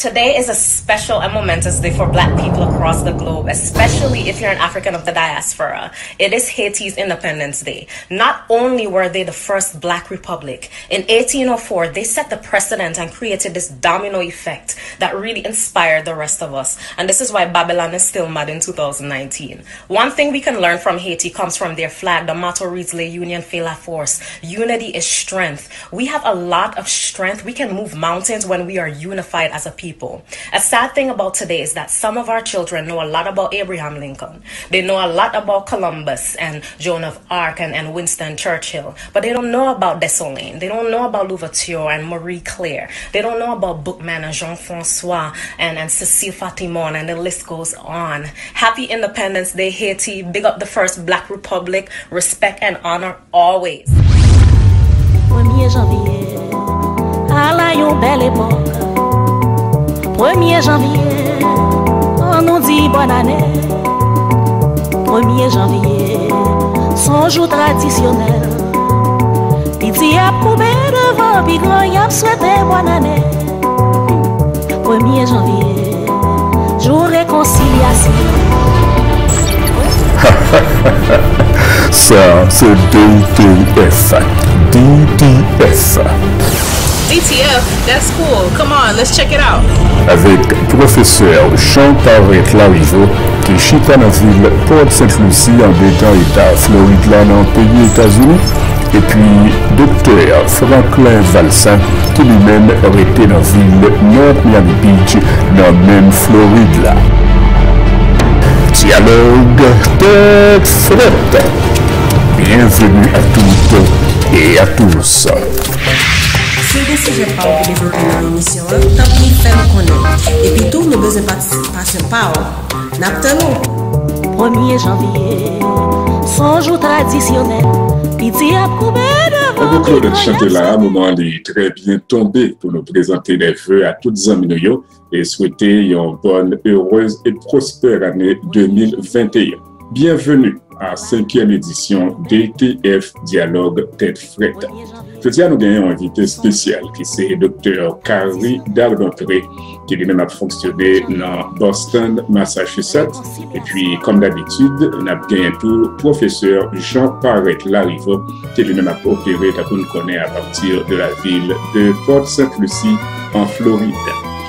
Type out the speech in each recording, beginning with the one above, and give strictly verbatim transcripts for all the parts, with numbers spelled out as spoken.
Today is a special and momentous day for Black people across the globe, especially if you're an African of the diaspora. It is Haiti's Independence Day. Not only were they the first Black republic, in eighteen oh four, they set the precedent and created this domino effect that really inspired the rest of us. And this is why Babylon is still mad in two thousand nineteen. One thing we can learn from Haiti comes from their flag. The motto reads, "L'union fait la force." Unity is strength. We have a lot of strength. We can move mountains when we are unified as a people. A sad thing about today is that some of our children know a lot about Abraham Lincoln. They know a lot about Columbus and Joan of Arc and, and Winston Churchill, but they don't know about Dessalines. They don't know about Louverture and Marie Claire. They don't know about Boukman and Jean Francois and, and Cécile Fatiman, and the list goes on. Happy Independence Day, Haiti. Big up the first Black Republic. Respect and honor always. Premye janvye, ala yon bèl epòk. Premye janvye, ann nou di bòn ane. Premye janvye, s on jou tradisyonèl. Piti ap koube devan pi gran, y ap swete bòn ane. Premye janvye, jou rekonsilyasyon. Sa se D T F. D T F. D T F, that's cool. Come on, let's check it out. Avèk pwofesè Jean Parrette Larivo, ki chita nan vil Port Saint Lucie, an detan eta Florid la, nan peyi Etazini, epi Doktè Franklin Valcin, ki li menm rete nan vil North Miami Beach, nan menm Florid la. Dyalòg Tèt Frèt. Bienvenue à toutes et à tous. Si w gen sijè pa w pou devlope nan emisyon an, tanpri fè nou konnen. Epi tou, nou bezwen patisipasyon pa w. N ap tann ou! Premye janvye, s on jou tradisyonèl. Piti ap koube devan Tankou Claudette chante la, moman an li trè byen tonbe pou nou prezante lè vè a tout zanmi nou yo e swete yon bòn, erez e pwospè ane de mil venteyen. Byenveni a senkyèm edisyon D T F Dyalòg Tèt Frèt. Jodi a nou gen yon envite espesyal ki se Doktè Carrie Dardontré, ki li menm ap fonksyone nan Boston, Massachusetts. Epi, kòm dabitid, n ap genyen tou pwofesè Jean Parrette Larivo, ki li menm ap opere, tankou n konnen, apati de la vil de Port Saint Lucie, an Florid.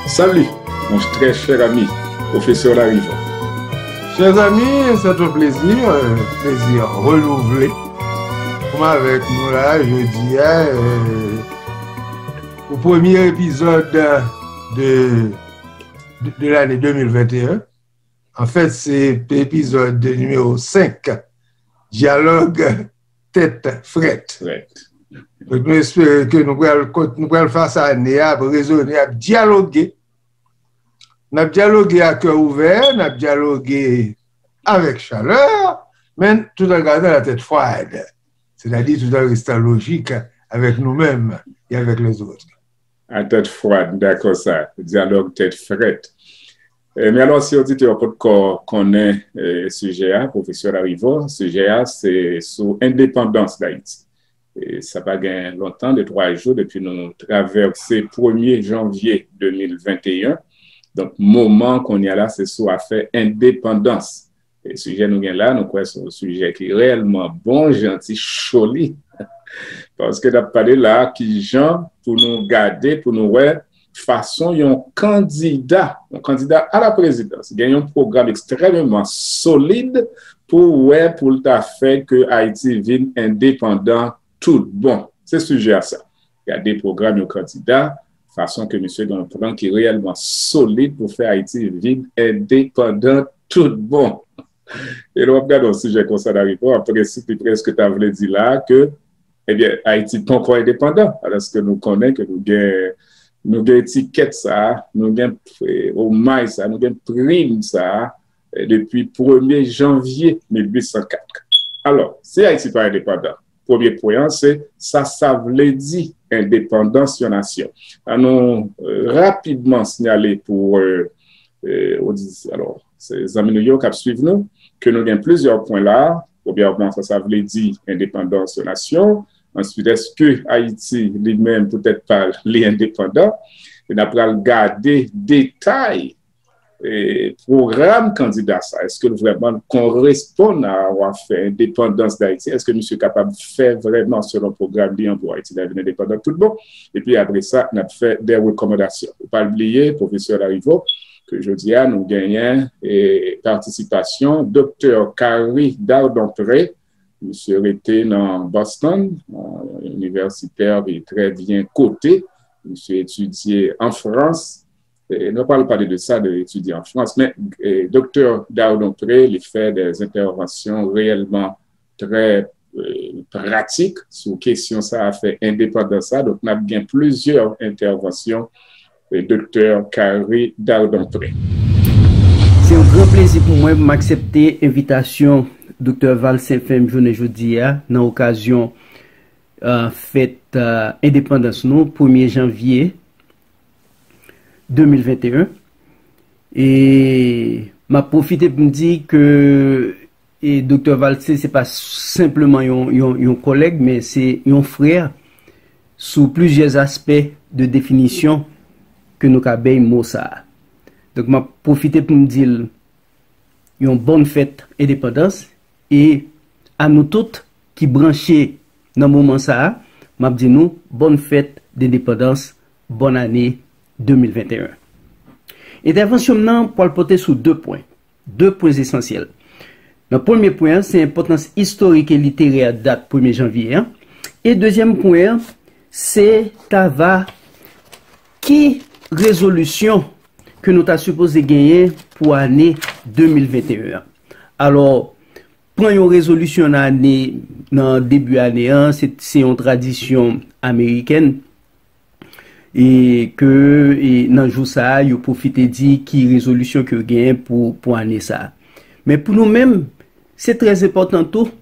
Salut, mon très cher ami, professeur Larivo. Chers amis, c'est un plaisir, euh, plaisir renouvelé pour moi avec nous là, jeudi, hein, euh, au premier épisode de, de, de l'année deux mille vingt et un. En fait, c'est épisode numéro cinq, Dialogue Tête Frette. Frèt. Donk, nou espere ke nou pral, kont-, nou pral fè sa ane a, ap rezone, ap dyaloge. N ap dyaloge a kè ouvè, n ap dyaloge avèk chalè, men tout an gadon la tèt fwad. Sètadi tout an restan lojik avèk nou menm e avèk lèzòt. A tèt fwad, m dakò sa. Dyalòg tèt frèt. E, men alò, si oditè yo potko konnen, e, sijè a, pwofesè Larivo, sijè a se sou endepandans Dayiti. E, sa pa gen lontan, de twa jou depi nou travèse premye janvye de mil venteyen. Donk, moman kounye a la, se sou afè endepandans. E sijè nou gen la, nou kwè se yon sijè ki reyèlman bon, jan ti cho li. Paske n ap pale la, kijan pou nou gade, pou nou wè fason yon kandida, yon kandida a la prezidans, gen yon pwogram ekstrèmeman solid pou wè, pou l ta fè ke Ayiti vin endepandan tout bon. Se sijè a sa. Gade pwogram yon kandida, fason ke misye gen yon plan ki reyèlman solid pou fè Ayiti vin endepandan tout bon. E lè w ap gade yon sijè konsa, Larivo, an prensip, li prèske ta vle di la ke, ebyen, Ayiti poko endepandan, alòske nou konnen ke nou gen, nou gen etikèt sa a, nou gen, e, omaj sa a, nou gen prim sa a, e, depi premye janvye mil uit san kat. Alò, si Ayiti pa endepandan, premye pwen an, se sa, sa vle di endepandans yon nasyon. An nou, e, rapidman siyale pou, e, e, odis-, alò, se zanmi nou yo k ap swiv nou, ke nou gen plizyè pwen la. Premyèman, sa, sa vle di endepandans yon nasyon. Answit, èske Ayiti li menm poutèt pa l, li endepandan? E n ap pral gade detay e, pwogram kandida sa, èske l vrèman koresponn a w ap fè endepandans Dayiti? Èske misye kapab fè vrèman selon pwogram li an pou Ayiti ta vin endepandan tout bon? Epi apre sa, n ap fè de rekòmandasyon. Ou pa bliye, pwofesè Larivot, ke jodi a nou genyen e, patisipasyon Doktè Carrie Dardonpré. Misye rete nan Boston, e, inivèsitè e trè byen kote. Misye etidye an Frans. E, nou pral pale de sa, de etidye an Frans. Men e, Doktè Dardonpré, li fè de entèvansyon reyèlman trè e, pratik sou kesyon sa a, fè endepandans sa. Donk, n ap gen plizyè entèvansyon e, Doktè Carrie Dardonpré. Se yon gran plezi pou mwen pou m aksepte envitasyon Doktè Valcin fè m jounen jodi a nan okazyon e, fèt e, endepandans nou, premye janvye de mil venteyen. E m ap pwofite pou m di ke e, Doktè Valcin se pa senpleman yon, yon, yon kòlèg, men se yon frè sou plizyè aspè de definisyon ke nou ka bay mo sa a. Donk, m ap pwofite pou m di l yon bòn fèt endepandans e a nou tout ki branche nan moman sa a, m ap di nou bòn fèt dendepandans, bòn ane de mil venteyen. Entèvansyon m nan pral pote sou de pwen, de pwen esansyèl. Nan premye pwen an, se enpòtans istorik e literè dat premye janvye an. E dezyèm pwen an, se ta va ki rezolisyon ke nou ta sipoze genyen pou ane de mil venteyen an. Alò, pran yon rezolisyon nan ane, nan debi ane an, se, se yon tradisyon amerikèn, e ke e nan jou sa a, yo pwofite di ki rezolisyon ke yo genyen pou, pou ane sa a. Men pou nou menm, se trè enpòtan tou.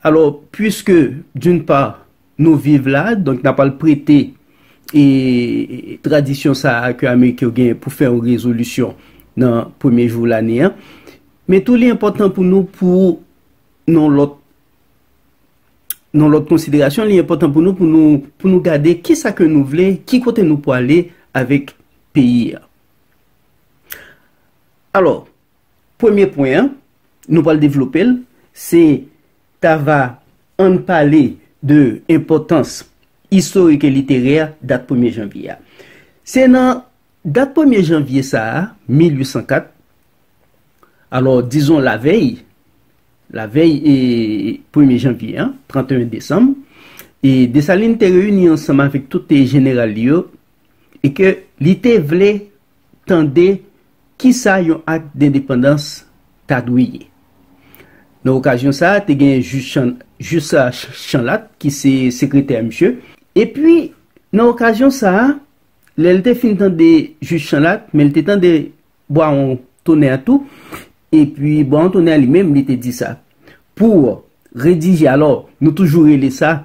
Alò, pwiske, d'une part, nou viv la, donk n ap al prete e, tradisyon sa a ke Ameriken yo genyen pou fè yon rezolisyon nan premye jou lane an. Men tou, li enpòtan pou nou pou nan lòt nan lòt konsiderasyon, li enpòtan pou nou, pou nou, pou nou gade kisa ke nou vle, ki kote nou pwale avèk peyi a. Alò, premye pwen an, nou pral devlope l, se ta va ann pale de enpòtans istorik e literè dat premye janvye a. Se nan dat premye janvye sa a, mil uit san kat, alò, dizon lavèy, lavèy e premye janvye an, tranteyen desanm, e Desalin te reyini ansanm avèk tout jeneral li yo, e ke li te vle tande kisa yon ak dendepandans ta dwe ye. Nan okazyon sa a, te gen jij Chan, jij Chanlat ki se sekretè misye. Epi, nan okazyon sa a, lè l te fin tande jij Chanlat, men l te tande Bwawon Tonè tou, epi Bwawon Tonè li menm, li te di sa. Pou redije, alò, nou toujou rele sa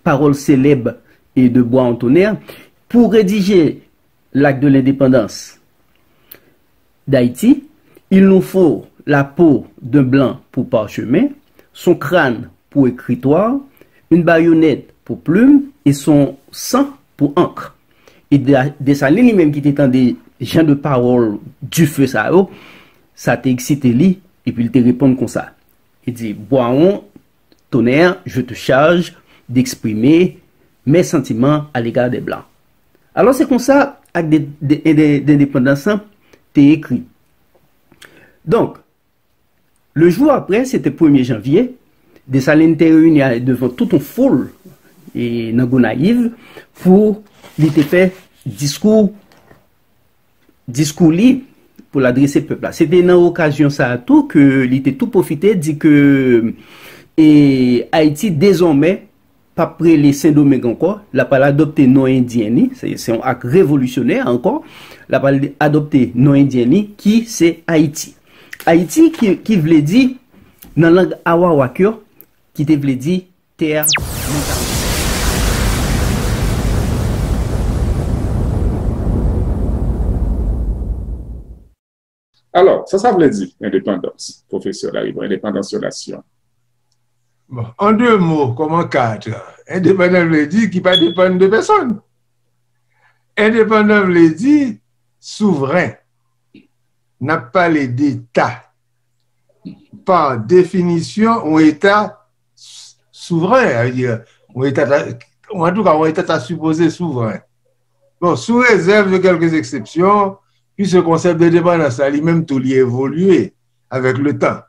pawòl selèb e de Bwawon Tonè, pou redije l'acte de l'indépendance d'Haïti, il nous faut la peau d'un blanc pour parchemin, son crâne pour écritoire, une baïonnette pour plume et son sang pour encre. E Desalin li menm ki te tande jan de pawòl dife sa yo, sa te eksite li, epi l te reponn konsa. Li di, Bwawon Tonè, je te charge d'exprimer mes sentiments à l'égard des Blancs. Alò, se konsa ak de, de, de, dendepandans lan te ekri. Donk, le jou apre, se te premye janvye, Desalin te reyini devan tout yon foul e nan Gonayiv pou li te fè diskou diskou li pou l adrese pèp la. Se te nan okazyon sa a tou ke li te tou pwofite di ke e, Ayiti dezòmè p ap rele Sendomeng ankò, l ap al adopte non endyen li, se, se yon ak revolisyonè ankò, l ap al adopte non endyen li ki se Ayiti. Ayiti ki, ki vle di, nan lang Awawak yo, ki te vle di tè mwen ta. Alò, sa sa vle di endepandans, pwofesè Larivot, endepandans yon nasyon? Bon, an de mo, kòman kat, endepandan vle di ki pa depann de pèsonn. Endepandan vle di souvren. N ap pale d'Eta. Pa definisyon, yon Eta s- souvren, sa vle di, yon Eta ta, antouka, yon Eta ta sipoze souvren. Bon, sou rezèv de kèlke eksepsyon, piske konsèp de depandans la, li menm tou, li evolye avèk le tan.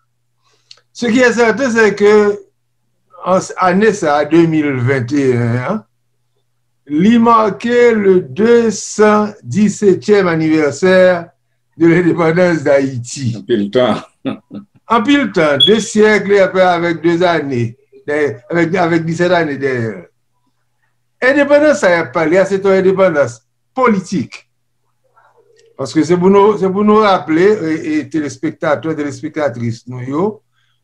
Ce qui est certain, c'est que an ane sa a, de mil venteyen an, li make le de san disetyèm anivèsè de l'indépendance d'Haïti. Anpil tan. Anpil tan, de syèk, e apre avèk de zane, dèyè, avèk, avèk disèt ane dèyè. Endepandans sa y ap pale a, se yon endepandans politik. Paske se pou nou, se pou nou raple, e, e telespektatè, telespektatris nou yo,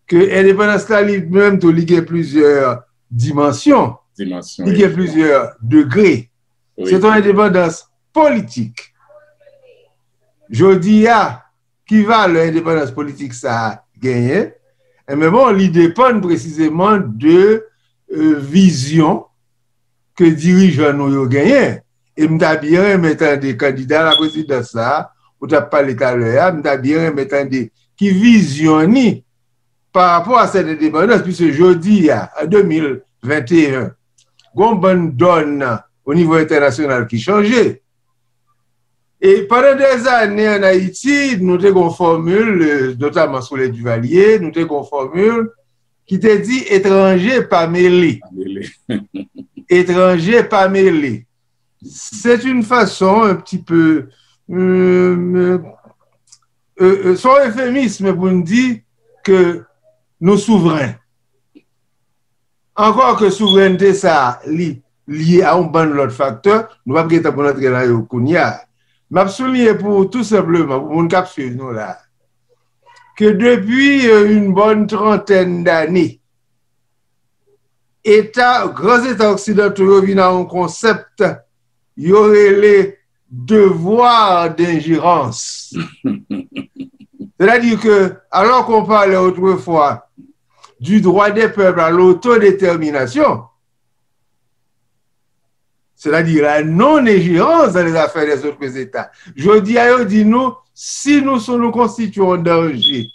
ke endepandans la, li menm tou, li gen plizyè dimansyon, Dimansyon, li gen plizyè degre. Wi. Se yon endepandans politik. Jodi a, ki valè endepandans politik sa a genyen? Enben bon, li depann presizeman de, e, vizyon ke dirijan nou yo genyen. E m ta byen renmen tande kandida la prezidans la, ou t ap pale talè a, m ta byen renmen tande ki vizyon ni pa rapò a sèt endepandans, piske jodi a, an de mil venteyen, gon bann dòn o nivo entènasyonal ki chanje. E pandan dèzane ann Ayiti, nou te gon fòmil, e, notaman sou lè Duvalier, nou te gon fòmil ki te di etranje pa mele. Pa mele. Etranje pa mele. C'est une façon un petit peu, euh, euh, euh, c'est un euphémisme pou n di ke nou souvren. Ankò ke souvrènte sa a, li lye a yon bann lòt faktè, nou p ap gen tan pou n antre nan yo kounye a. M ap souliye pou tou senpleman, pou moun k ap swiv nou la, ke depi, euh, une bonne trentaine d'années, Eta, gran eta oksidanto yo vin a yon konsèp yo rele devoir d'ingérence. C'est-à-dire que, alors qu'on parlait autrefois du droit des peuples à l'autodétermination, c'est-à-dire la non-ingérence dans les affaires des autres États. Jodi a, yo di nou, si nou, si nou konstitye yon danje,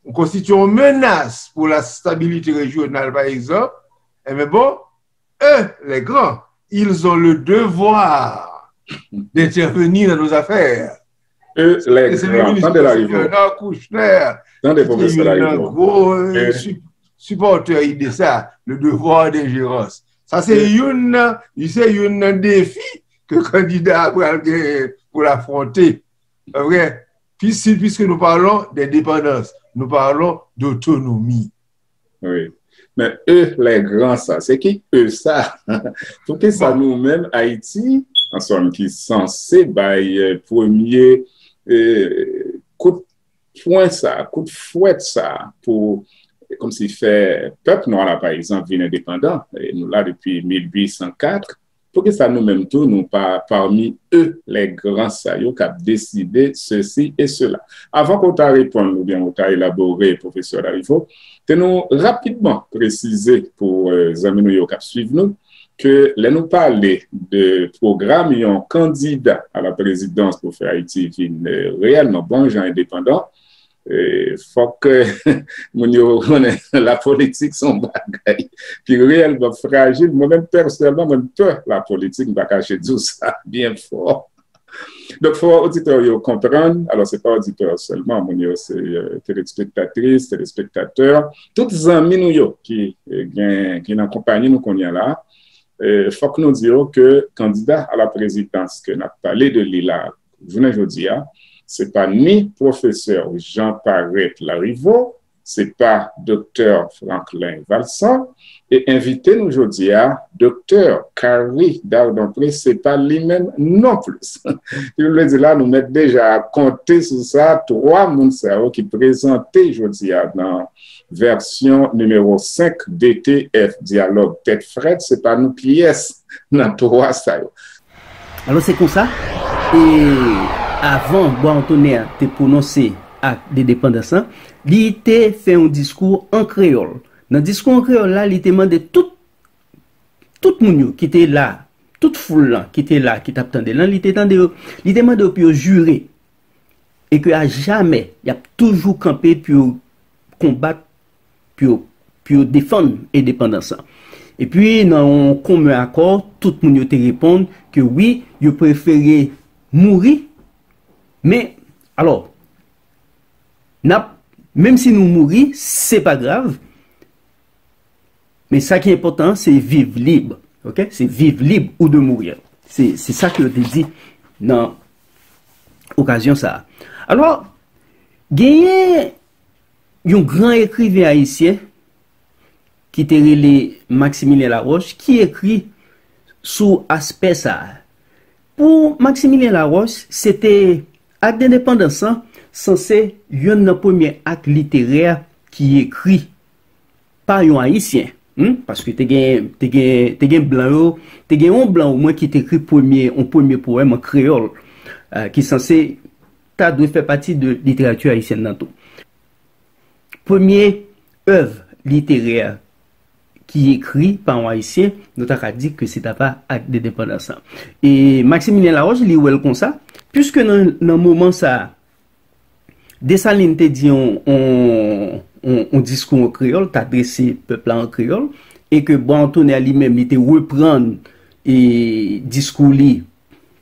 nou konstitye yon menas pou la stabilite rejyonal, pa egzanp, enben bon, eux, les grands, ils ont le devoir d'intervenir dans nos affaires. Eux, les grands. Tande Larivot. Bernard Kouchner, tande, pwofesè Larivot. Gwo, euh, sipòtè ide sa, le devoir d'ingérence. Sa se youn nan, se youn nan defi ke kandida a pral genyen pou l afwonte. Pa vre? Pis-, puisque nous parlons d'indépendance, nous parlons d'autonomie. Wi. Men eux, les grands sa, se ki eux sa? Poukisa nou menm, Ayiti, an sòm, ki sanse bay, euh, premye, euh, kout pwen sa, kout fwèt sa pou, kòmsi, fè pèp nwa la, pa egzanp, vin endepandan? E nou la depi mil uit san kat. Poukisa nou menm tou, nou pa pami eux, les grands sa yo k ap deside ceci et cela? Avan ke w ta reponn oubyen w ta elabore, pwofesè Larivot, te nou rapidman presize pou, euh, zanmi nou yo k ap swiv nou, ke lè nou pale de pwogram yon kandida a la prezidans pou fè Ayiti vin, euh, reyèlman bon jan endepandan, e, fòk, euh, moun yo konnen lapolitik se yon bagay ki reyèlman frajil. Mwen menm, pèsonèlman, mwen pè lapolitik, m pa kache di w sa byen fò. Donk, fò oditè yo konprann, alò, se pa oditè sèlman, moun yo se, euh, telespektatris, telespektatè, tout zanmi nou yo ki, euh, gen, ki nan konpayi nou kounye a la, euh, fòk nou di yo ke kandida a la prezidans ke n ap pale de li la, jounen jodi a, se pa ni pwofesè Jean Paraître Larivot, se pa doktè Franklin Valcent, e envite nou jodi a, doktè Carrie Dardonpré, se pa li menm non plis. Ki vle di la, nou mèt deja konte sou sa, twa moun sa yo ki prezante jodi a nan vèsyon nimewo senk D T F, Dyalòg Tèt Frèt, se pa nou pyès nan twa sa yo. Alò, se konsa, e avan Bwa Antonnen an te pwononse ak de depandans lan, li te fè yon diskou an kreyòl. Nan diskou an kreyòl la, li te mande tout, tout moun yo ki te la, tout foul lan ki te la, ki t ap tande l lan, li te tande yo, li te mande yo pou yo jire, e ke a jamè, y ap toujou kanpe pou yo konbat, pou yo, pou yo defann endepandans lan. Epi, nan yon komen akò, tout moun yo te reponn ke wi, yo prefere mouri, men, alò, n ap, menm si nou mouri, se pa grav, men sa ki enpòtan, se viv lib. Ok? Se viv lib ou de mourir. Se, se sa ke yo te di nan okazyon sa a. Alò, genyen yon gran ekriven ayisyen ki te rele Maximilien Laroche, ki ekri sou aspè sa a. Pou Maximilien Laroche, se te Ak dendepandans lan sanse youn nan premye ak literè ki ekri pa yon Ayisyen. Hmm? Paske te gen, te gen, te gen blan yo, te gen yon blan omwen ki te ekri premye, yon premye powèm an kreyòl, eh, ki sanse ta dwe fè pati de literati ayisyèn nan tou. Premye èv literè ki ekri pa yon Ayisyen, nou ta ka di ke se ta pa Ak dendepandans lan. E Maximilien Laroche, li wè l konsa, piske nan, nan moman sa a, Desalin te di yon, yon, yon, yon diskou an kreyòl, t adrese pèp la an kreyòl, e ke Bois-en-Tonnerre li menm, li te reprann e diskou li,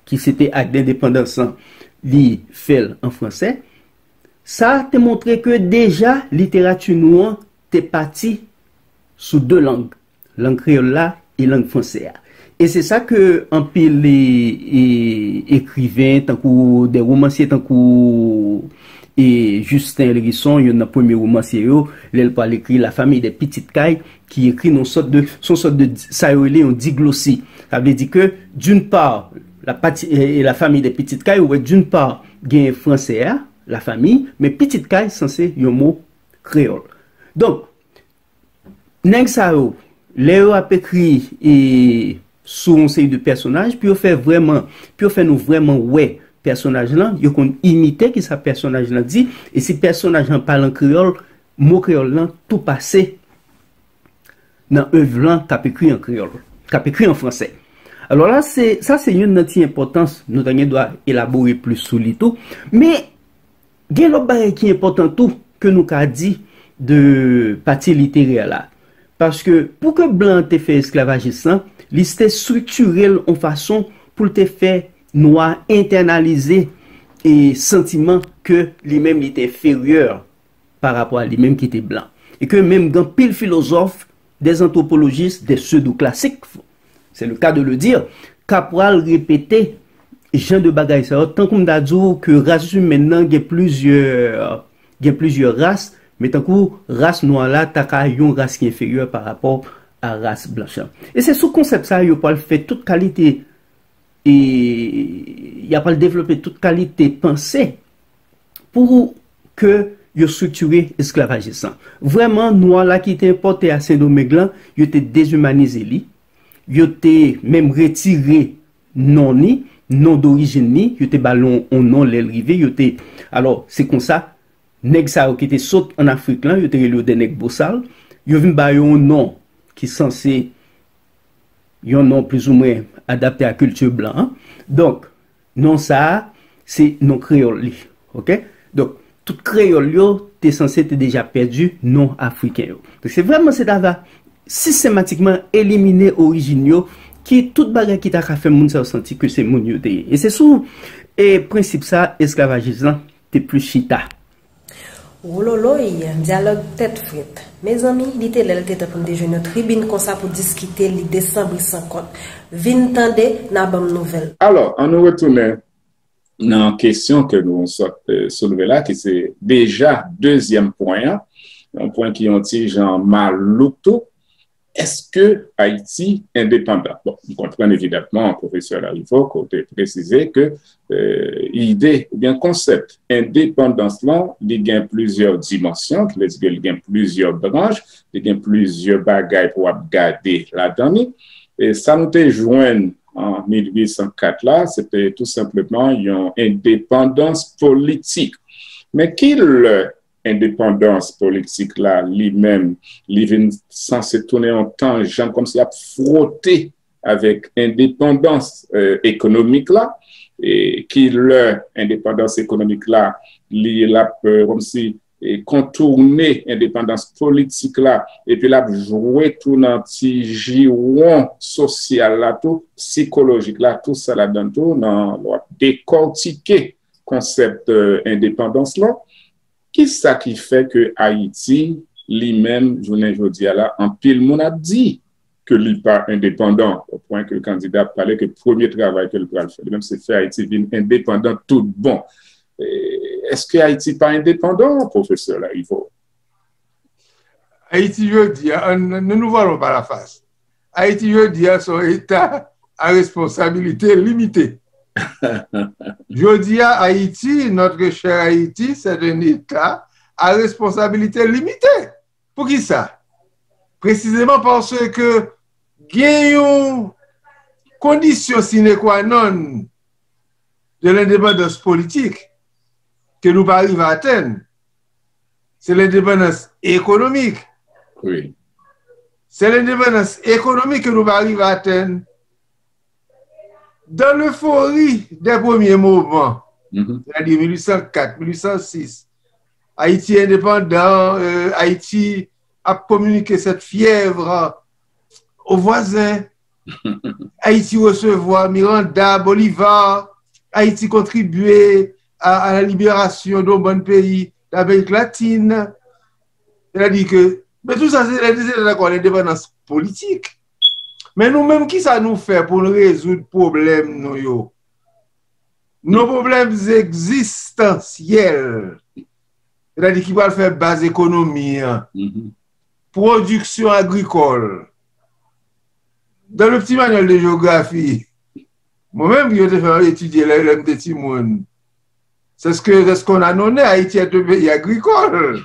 ki se te Ak dendepandans lan, li fè l an fransè. Sa te montre ke deja literati nou an te pati sou de lang, lang kreyòl la e lang fransè a. E se sa ke anpil e, e, ekriven, tankou de womansye, tankou e, Justin Lherisson, youn nan premye womansye yo, lè l pral ekri La Famille des Petites Cailles, ki ekri nan sòt de, son sòt de, sa yo rele yon diglosi. Sa vle di ke, d'une part, la pati, e, e La Famille des Petites Cailles, ou wè, d'une part, gen fransè a, la famille, men pitit kay sanse yon mo kreyòl. Donk, nèg sa yo, lè yo ap ekri e, sou yon seri de pèsonaj, pou yo fè vrèman, pou yo fè nou vrèman wè pèsonaj lan, yo konn imite kisa pèsonaj lan di, e si pèsonaj lan pale an kreyòl, mo kreyòl lan tou pase nan èv lan k ap ekri an kreyòl, k ap ekri an fransè. Alò la, se, sa se youn nan ti enpòtans, nou ta gen dwa elabore plis sou li tou. Men, gen lòt bagay ki enpòtan tou ke nou ka di de pati literè la. Paske pou ke blan an te fè esklavajis lan, li te estriktire l yon fason pou l te fè nwa entènalize e santiman ke li menm li te enferyè pa rapò a li menm ki te blan. E ke menm gen anpil filozòf, des anthropologistes, des pseudo-classiques, c'est le cas de le dire, ka pral repete jan de bagay sa yo, tankou m ta di w ke ras imèn nan gen plizyè, gen plizyè ras, men tankou ras nwa la ta ka yon ras ki enferyè pa rapò a ras blanch lan. E se sou konsèp sa yo pral fè tout kalite, e y ap pral devlope tout kalite panse pou ke yo estriktire esklavajis lan. Vrèman, nwa la ki te enpòte a Sendomeng lan, yo te dezimanize li, yo te menm retire non ni, non dorijin ni, yo te ba l yon, yon non lè l rive, yo te, alò, se konsa, nèg sa yo ki te sot ann Afrik lan, yo te rele yo de nèg bosal, yo vin ba yo yon non ki sanse yon non plizoumwen adapte a kilti blan an. Donk, non sa a, se non kreyòl li. Ok? Donk, tout kreyòl yo te sanse te deja pèdi non afriken yo. Donk, se vrèman se ta va sistematikman elimine orijin yo, ki tout bagay ki ta ka fè moun sa yo santi ke se moun yo te ye. E se sou e prensip sa esklavajis lan te plis chita. Wololoy, dyalòg tèt frèt. Mezanmi, li te lè l te tan pou n te jwenn yon tribin konsa pou diskite lide san bri san kont. Vin tande, n a ban m nouvèl. Alò, ann nou retounen nan kesyon ke nou sot soulve la, ki se deja dezyèm pwen an, yon pwen ki yon ti jan malouk tou. Èske Ayiti endepandan? Bon, m konprann evidamman pwofesè Larivaux ke w te presize ke ide oubyen konsèp endepandans lan, li gen plizyè dimansyon, ki vle di ke li gen plizyè branch, li gen plizyè bagay pou w ap gade ladan li. E sa nou te jwenn an mil uit san kat la, se te tou senpleman yon endepandans politik. Men ki lè endepandans politik la, li menm, li vin sanse tounen yon tanjant, kòmsi l ap fwote avèk endepandans, eh, ekonomik la, e ki lè endepandans ekonomik la, li l ap, eh, kòmsi, eh, kontounen endepandans politik la, epi l ap jwe tou nan ti jiwon sosyal la tou, sikolojik la, tou sa ladan tou, nan, w ap dekòtike konsèp, eh, endepandans la. Kisa ki fè ke Ayiti, li menm, jounen jodi a la, anpil moun ap di ke li pa endepandan, o pwen ke kandida ap pale ke premye travay ke l pral fè, li menm, se fè Ayiti vin endepandan tout bon. Eh, èske Ayiti pa endepandan, pwofesè Larivaux? Ayiti jodi a, an, nou, nou vòlò pa lafas. Ayiti jodi a, se yon eta a responsabilite limite. Jodi a, Ayiti, notre cher Haïti, c'est un État à responsabilité limitée. Poukisa? Presizeman paske gen yon kondisyon sine qua non de lendepandans politik ke nou pa rive atenn. Se lendepandans ekonomik. Wi. Se lendepandans ekonomik ke nou pa rive atenn. Dans l'euphorie des premiers moments, mhm, c'est-à-dire mil uit san kat, mil uit san sis, Ayiti endepandan, euh, Ayiti ap kominike cette fièvre aux voisins. Ayiti resevwa Miranda, Bolivar. Ayiti kontribye a, a la liberasyon de yon bann peyi d'Amérique latine. Sètadi ke, men tou sa, se, se dakò, lendepandans politik. Men nou menm, kisa nou fè pou nou rezoud pwoblèm nou yo? Nou pwoblèm egzistansyèl, sètadi ki pral fè baz ekonomi an, mhm, pwodiksyon agrikòl. Dans le petit manuel de géographie, mwen menm, yo te fè etidye lè, lè m te timoun, c'est ce que, c'est ce qu'on a nommé Haïti est un pays agricole.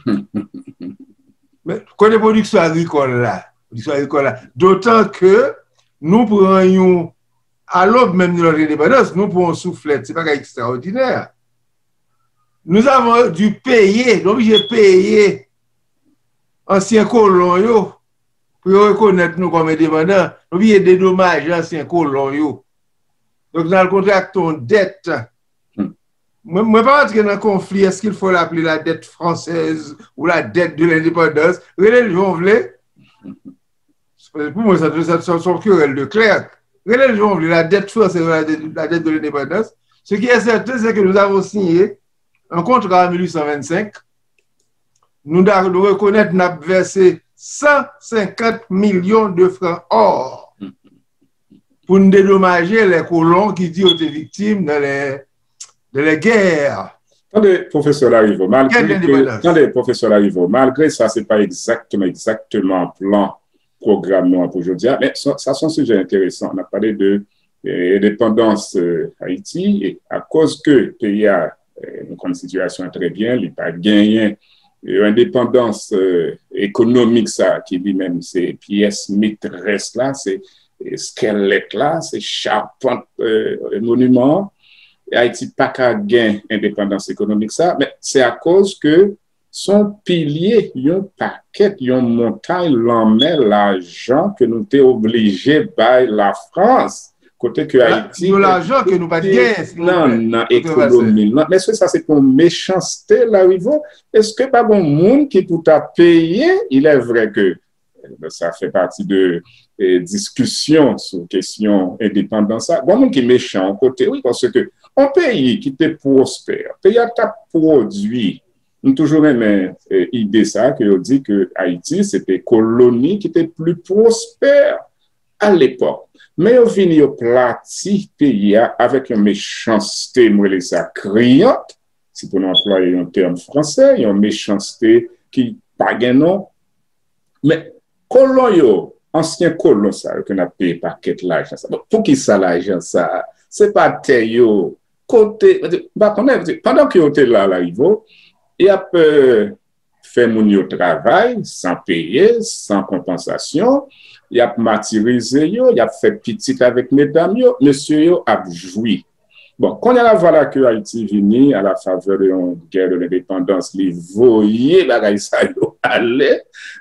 Men kote pwodiksyon agrikòl la? Pwodiksyon agrikòl la. Dotan ke nou pran yon, a lòb menm de notre indépendance, nou pran yon souflèt, se bagay ekstraòdinè. Nous avons dû payer, nou oblije peye ansyen kolon yo pou yo rekonèt nou kòm endepandan, nou oblije dedomaje ansyen kolon yo. Donk, n al kontrakte yon dèt. Hmm. Mwen, mwen pa antre nan konfli, est-ce qu'il faut l'appeler la dette française ou la dette de l'indépendance? Rele l jan w vle. Pou mwen, sa, sa, sa, se yon kerèl de clerc. Rele l jan w vle, la dette française ou la dette, la dette de l'indépendance. Ce qui est certain, c'est que nous avons signé un contrat en mil uit san vennsenk. Nou, nou rekonèt n ap vèse san senkant milyon de francs or pou n dedomaje lè kolon ki di yo te viktim dans les, dans les guerres. Tande, pwofesè Larivaux, malgre ke, tande, pwofesè Larivaux, malgre sa, se pa egzakteman, egzakteman plan pwogram nou an pou jodi a, men sa, sa se yon sijè enteresan. N ap pale de, eh, endepandans, eh, Ayiti, e akoz ke peyi a, eh, nou konn sitiyasyon an trè byen, li pa genyen, eh, endepandans, eh, ekonomik sa ki li menm se pyès metrès la, se, eh, skèlèt la, se chapant, eh, moniman an. Ayiti pa ka gen endepandans ekonomik sa, men se akoz ke se yon pilye, yon pakèt, yon montay lanmè lajan ke nou te oblije bay Lafrans, kote ke Ayiti, yon lajan ke nou pa t genyen, nan, nan ekonomi l lan. Men èske sa se pa yon mechanste, Larivaux? Èske pa gen moun ki pou ta peye? Il est vrai que, eh, sa fè pati de, eh, diskisyon sou kesyon endepandans sa. Gen moun ki mechan yon kote, wi, paske yon peyi ki te pwospè, peyi a t ap pwodui. M toujou renmen, eh, ide sa ke yo di ke Ayiti se te koloni ki te pli pwospè a lepòk. Men yo vini, yo plati peyi a avèk yon mechanste, m rele sa kriyant, si pou nou anplwaye yon tèm franse, yon mechanste ki pa gen non. Men kolon yo, ansyen kolon sa yo ke n ap peye pakèt lajan sa. Bon, poukisa lajan sa? Se pa tè yo, kote, m pa konnen, pandan ke yo te la, Larivaux, y ap, eh, fè moun yo travay san peye, san konpansasyon, y ap matirize yo, y ap fè pitit avèk medam yo, mesye yo ap jwi. Bon, kounye a la, vwala ke Ayiti vini à la faveur de yon guerre de l'indépendance, li voye bagay sa yo ale.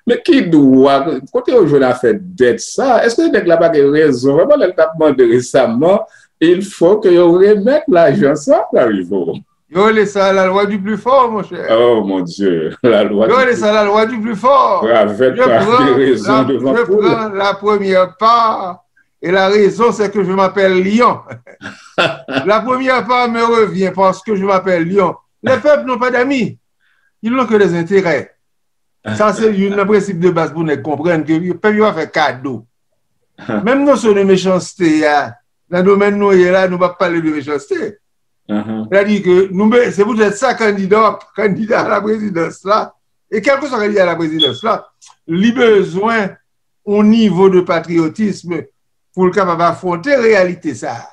Men ki dwa, kote yo jwenn afè dèt sa? Èske nèg la pa gen rezon vrèman lè l t ap mande resaman, il faut que yo remèt lajan sa, Marivaux? Yo rele sa la loi du plus fort, mon cher. Oh mon Dieu, la loi Yo du rele plus sa la loi du plus fort. Ravèt Je pa prends gen rezon la, devan je poul. prends la première part et la raison c'est que je m'appelle Lion. La première part me revient parce que je m'appelle Lion. Les peuples n'ont pas d'amis. Ils n'ont que des intérêts. Sa se youn nan prensip de baz pou nèg konprann ke pèp yo pa fè kado. Menm nosyon de mechanste a, nan domèn nou ye la, nou p ap pale de mechanste. Sètadi ke nou be- se poutèt sa kandida, kandida a la prezidans la, e kèlkeswa kandida a la prezidans la, li bezwen yon nivo de patriyotism pou l kapab afwonte reyalite sa a.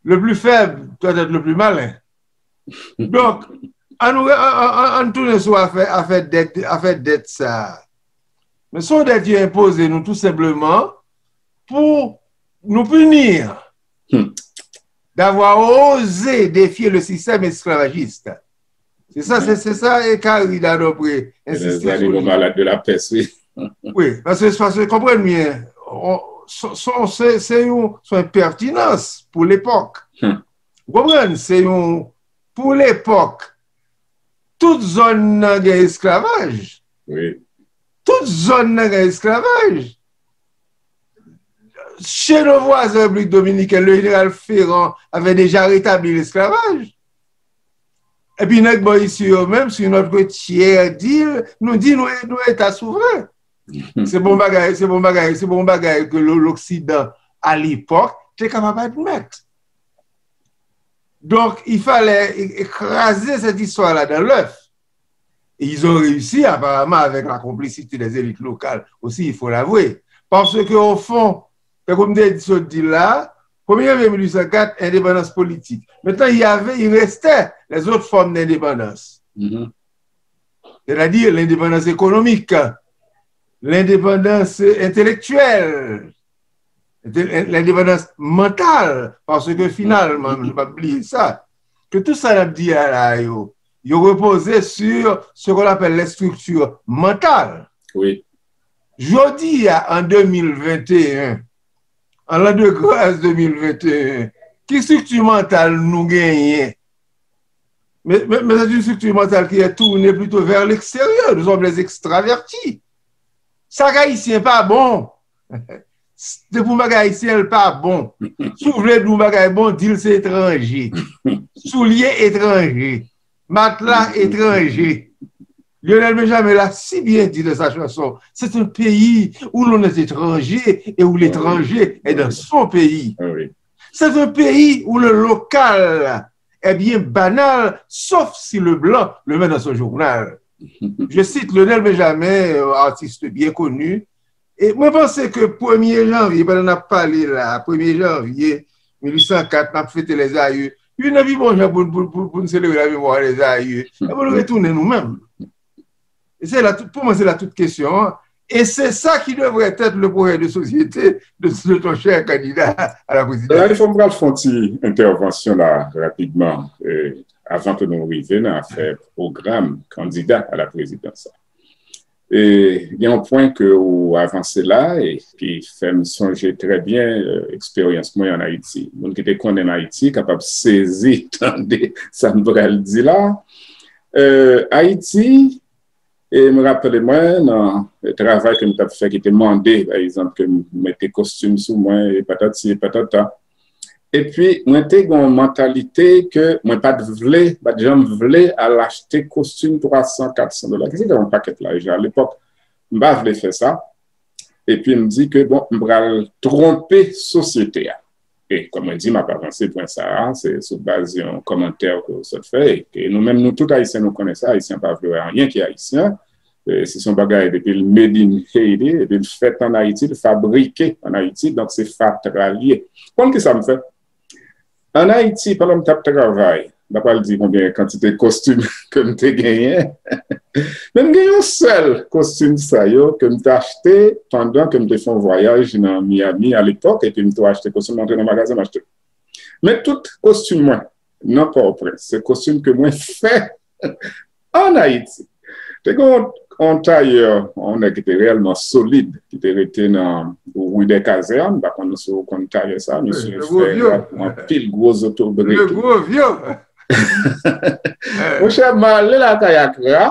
Le plus faible doit être le plus malin. Donk, ann, ann, ann, ann tounen sou afè, afè dèt, afè dèt sa a. Men se yon dèt yo enpoze nou tou senpleman pou nou pini d'avoir osé défier le système esclavagiste. Se sa, se, se sa e Carrie Dadopre insiste sou li. Malad de la pès, wi. Wi, paske, paske konprann byen, on- se, se, se, se yon, se yon enpètinans pou lepòk. Ou konprann? Se yon, pou lepòk, tout zòn nan gen esklavaj. Wi. Tout zòn nan gen esklavaj. Chez nos voisins en République dominicaine, le général Ferrand avait déjà rétabli l'esclavage. Epi nèg bò isi yo menm, sur notre tiers d'île, nou di nou, nou eta souvren. Se bon bagay, se bon bagay, se bon bagay ke lo- l'Occident à l'époque te kapab admèt. Donc, il fallait é- écraser cette histoire-là dans l'œuf. Et ils ont réussi, apparemment, avec la complicité des élites locales aussi, il faut l'avouer. Parce que, au fond, tankou m te di, sot di la, premye janvye mil uit san kat, endepandans politik. Maintenant, il y avait, il restait les autres formes d'indépendance. C'est-à-dire l'indépendance économique, l'indépendance intellectuelle, lendepandans mantal, paske finalman, nou pa bliye sa, ke tout sa n ap di a la yo, yo repoze sur ce qu'on appelle les structures mentales. Wi. Jodi a, an de mil venteyen, an l'an de grâce de mil venteyen, ki estrikti mantal nou genyen? Mais, mais, mais c'est une structure mentale qui est tournée plutôt vers l'extérieur. Nous sommes les extravertis. Sa k ayisyen pa bon. Depi yon bagay ayisyen, l pa bon. Si w vle di yon bagay bon, di l se etranje. Soulye etranje. Matla etranje. Lionel Benjamin l'a si bien dit dans sa chanson, c'est un pays où l'on est étranger et où l'étranger est dans son pays. C'est un pays où le local est bien banal, sauf si le blanc le met dans son journal. Je cite Lionel Benjamin, euh, artiste bien connu. E mwen panse ke premye janvye, pandan n ap pale la, premye janvye mil uit san kat, n ap fete lèzayè. Youn nan pi bon jan pou, pou, pou, pou n selebre lamemwa lèzayè, e pou nou retounen nou menm. E se la, tout- pou mwen, se la tout kesyon an. E se sa ki devrait être le projet de société de, de ton cher candidat à la présidence. Larifòm pral fè yon ti entèvansyon la rapidman, eh, avan ke nou rive nan afè pwogram kandida a la prezidans la. E gen yon pwen ke ou avanse la, e ki fè m sonje trè byen, eh, eksperyans mwen ann Ayiti. Moun ki te konnen m Ayiti kapab sezi tande sa m pral di la. Eh, Ayiti, e m raple mwen nan travay ke m t ap fè ki te mande, pa egzanp, ke m mete kostim sou mwen, e patati, e patata. Epi, mwen te gen yon mantalite ke mwen pa t vle, pa t janm vle al achte kostim twa san, kat san dola, ki se te yon pakèt lajan alepòk. M pa vle fè sa. Epi, m di ke, bon, m pral twonpe sosyete a. E, kòm mwen di, m ap avanse pwen sa a, se sou baz yon kòmantè ke w sot fè, e ke nou menm, nou tout Ayisyen, nou konnen sa, Ayisyen pa vle wè anyen ki ayisyen. E, si se yon bagay, depi l made in Haiti, depi l fèt ann Ayiti, l fabrike ann Ayiti, donk se fatra l ye. Konn ki sa m fè? Ann Ayiti, pandan m t ap travay, m pa pral di konbyen kantite kostim ke m te genyen, men m gen yon sèl kostim sa yo ke m te achte pandan ke m te fè yon vwayaj nan Miami alepòk, epi m tou achte kostim, m antre nan magazen, m achte. Men tout kostim mwen nan Pòtoprens, se kostim ke mwen fè ann Ayiti. Te gen yon, yon tayè, yon nèg ki te reyèlman solid, ki te rete nan Rue des Casernes, m pa konn si w konn tayè sa, misye fè rad pou anpil gwo zotobre. Monchè, m ale lakay Akra,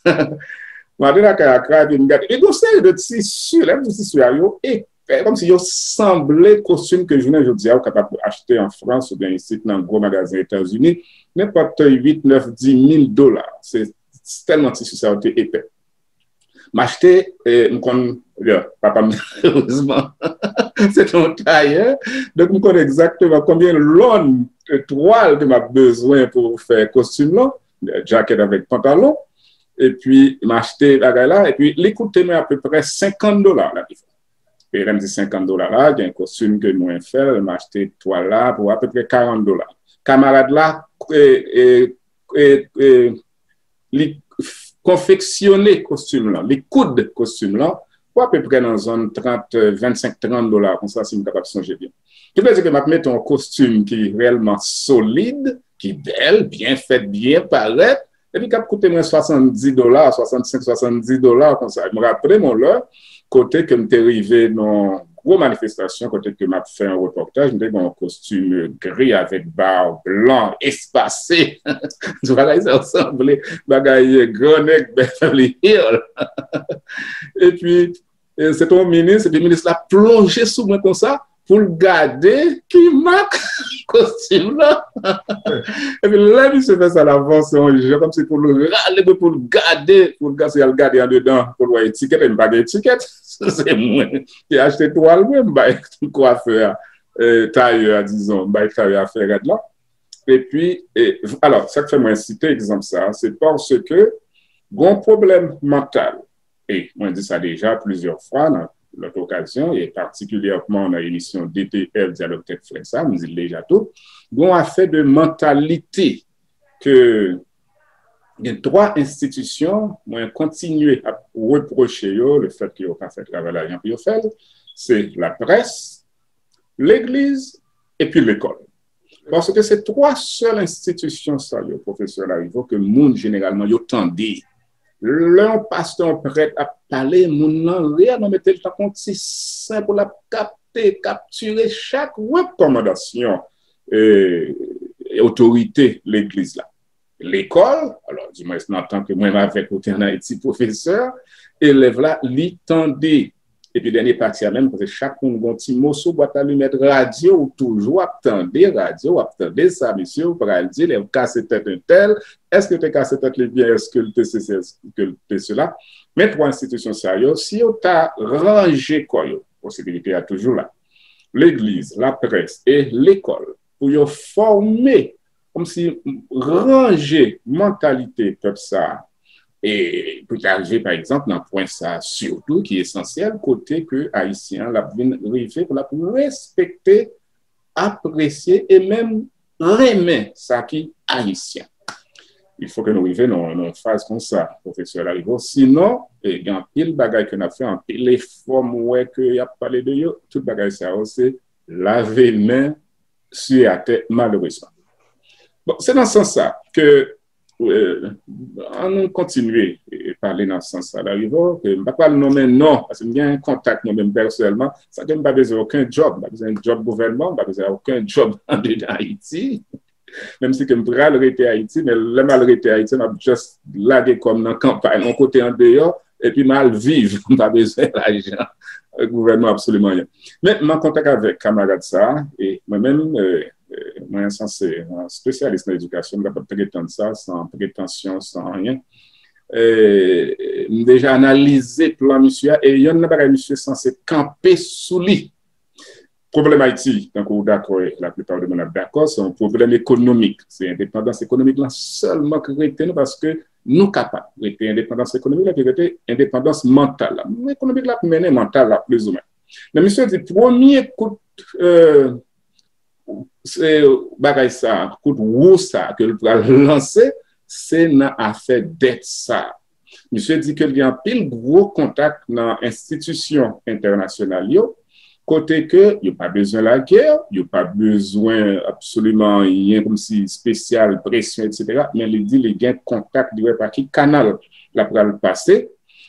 m ale lakay Akra, epi m gade, e gon seri de tisi, lè m di tisi a, yo epè, kòmsi yo sanble kostim ke jounen jodi a ou kapab achte an Frans oubyen isit nan gwo magazen Etazini, nenpòt uit, nèf, dis mil dola. Se tèlman tisi sa yo te epè. M achte, e, m konn, papa m, erezman, se te yon tayè. Donk, m konn egzakteman konbyen lòn, e, twal ke m ap bezwen pou fè kostim lan, djakèt avèk pantalon. Epi, m achte bagay la, epi li koute mwen apeprè senkant dola la. E lè m di senkant dola la, gen kostim ke mwen fè, m achte twal la pou apeprè karant dola. Kamarad la, e, e, e, e, li konfeksyone kostim lan, li koud kostim lan pou apeprè nan zòn trant, vennsenk, trant dola, konsa, si m kapab sonje byen. Ki vle di ke m ap mete yon kostim ki reyèlman solid, ki bèl, byen fèt, byen parèt, epi k ap koute mwen swasanndis dola, swasannsenk, swasanndis dola, konsa. M raple m yon lè, kote ke m te rive nan gwo manifestasyon, kote ke m ap fè yon repòtaj, m te gen yon kostim gri avèk ba blan, espase. Bagay sa yo sanble bagay gran nèg Beverly Hills. Epi, e, se te yon minis, epi minis la plonje sou mwen konsa, pou l gade ki mak kostim lan. Epi lè misye fè sa, l avanse yon jan, kòmsi pou l rale mwen, pou l gade, pou l gade, si al gade andedan, pou l wè etikèt, e m pa gen etikèt. Se mwen ki achte twal mwen, m bay kwafè a, e, tayè a, dizon, m bay tayè a fè rad la. Epi, e, alò, sa k fè mwen site egzanp sa, se paske gon pwoblèm mantal, e mwen di sa deja plizyè fwa nan lòt okazyon, e patikilyèman nan emisyon D T L Dyalòg Tèt Frèt sa, m di l deja tou, gon afè de mantalite ke gen twa enstitisyon, mwen kontinye ap repwoche yo lefètke yo pa fè travay la jan pou yo fè l, se laprès, legliz, epi lekòl. Paske se twa sèl enstitisyon sa yo, pwofesè Larivot, ke moun jeneralman yo tande. Lè yon pastè, yon prèt ap pale, moun nan reyèlman mete l tankou yon ti sen pou l ap kapte, kaptire chak rekòmandasyon, e, otorite legliz la. Lekòl, alò, dimwens nan tan ke mwen menm avèk ou te ann Ayiti, pwofesè, elèv la, li tande. Epi dènye pati a menm, paske chak moun gon ti moso bwat alimèt radyo, ou toujou ap tande radyo, w ap tande sa misye ou pral di, lè l kase tèt entèl, èske l te kase tèt li byen, èske l te sesi, èske l te sela. Men twa enstitisyon sa yo, si yo ta ranje kò yo, posibilite a toujou la. Legliz, laprès e lekòl, pou yo fòme, kòmsi ranje mantalite pèp sa a. E pou ta rive, pa egzanp, nan pwen sa a sitou ki esansyèl, kote ke Ayisyen an l ap vin rive pou l ap respekte, apresye e menm renmen sa ki ayisyen. Il faut que nou rive nan, nan yon faz konsa, pwofesè Larivot. Sinon, e, gen anpil bagay ke n ap fè, anpil efò m wè ke y ap pale de yo. Tout bagay sa yo, se lave men, siye atè, malerezman. Bon, se nan sans sa ke, e, an nou kontinye, e, pale nan sans sa, Larivot, ke m pa pral nonmen non, paske m gen kontak mwen menm pèsonèlman, sa ke m pa bezwen okenn djòb, m pa bezwen djòb gouvènman, m pa bezwen okenn djòb andedan Ayiti. Menm si ke m pral rete Ayiti, men lè m al rete Ayiti, m ap just lage kò m nan kanpay, yon kote andeyò, epi m al viv. M pa bezwen lajan gouvènman, absoliman anyen. Men m an kontak avèk kamarad sa a, e mwen menm, e, e, mwen sanse yon espesyalis nan edikasyon, m kapab pretann sa san pretansyon, san anyen. E, m deja analize plan misye a, e yonn nan bagay misye sanse kanpe sou li. Pwoblèm Ayiti, tankou w dakò, e laplipa de moun ap dakò, se yon pwoblèm ekonomik. Se endepandans ekonomik lan sèlman ki rete nou, paske nou kapab rete endepandans ekonomik la, epi rete endepandans mantal la. Ekonomik la ap mennen, mantal la plizoumwen. Men misye di premye kout, e, se bagay sa, kout wou sa ke l pral lanse, se nan afè dèt sa. Misye di ke l gen anpil gwo kontak nan enstitisyon entènasyonal yo, kote ke yo pa bezwen lagè, yo pa bezwen absoliman anyen kòmsi espesyal, presyon, etsetera, men li di li gen kontak dirèk pa ki kanal l ap pral pase.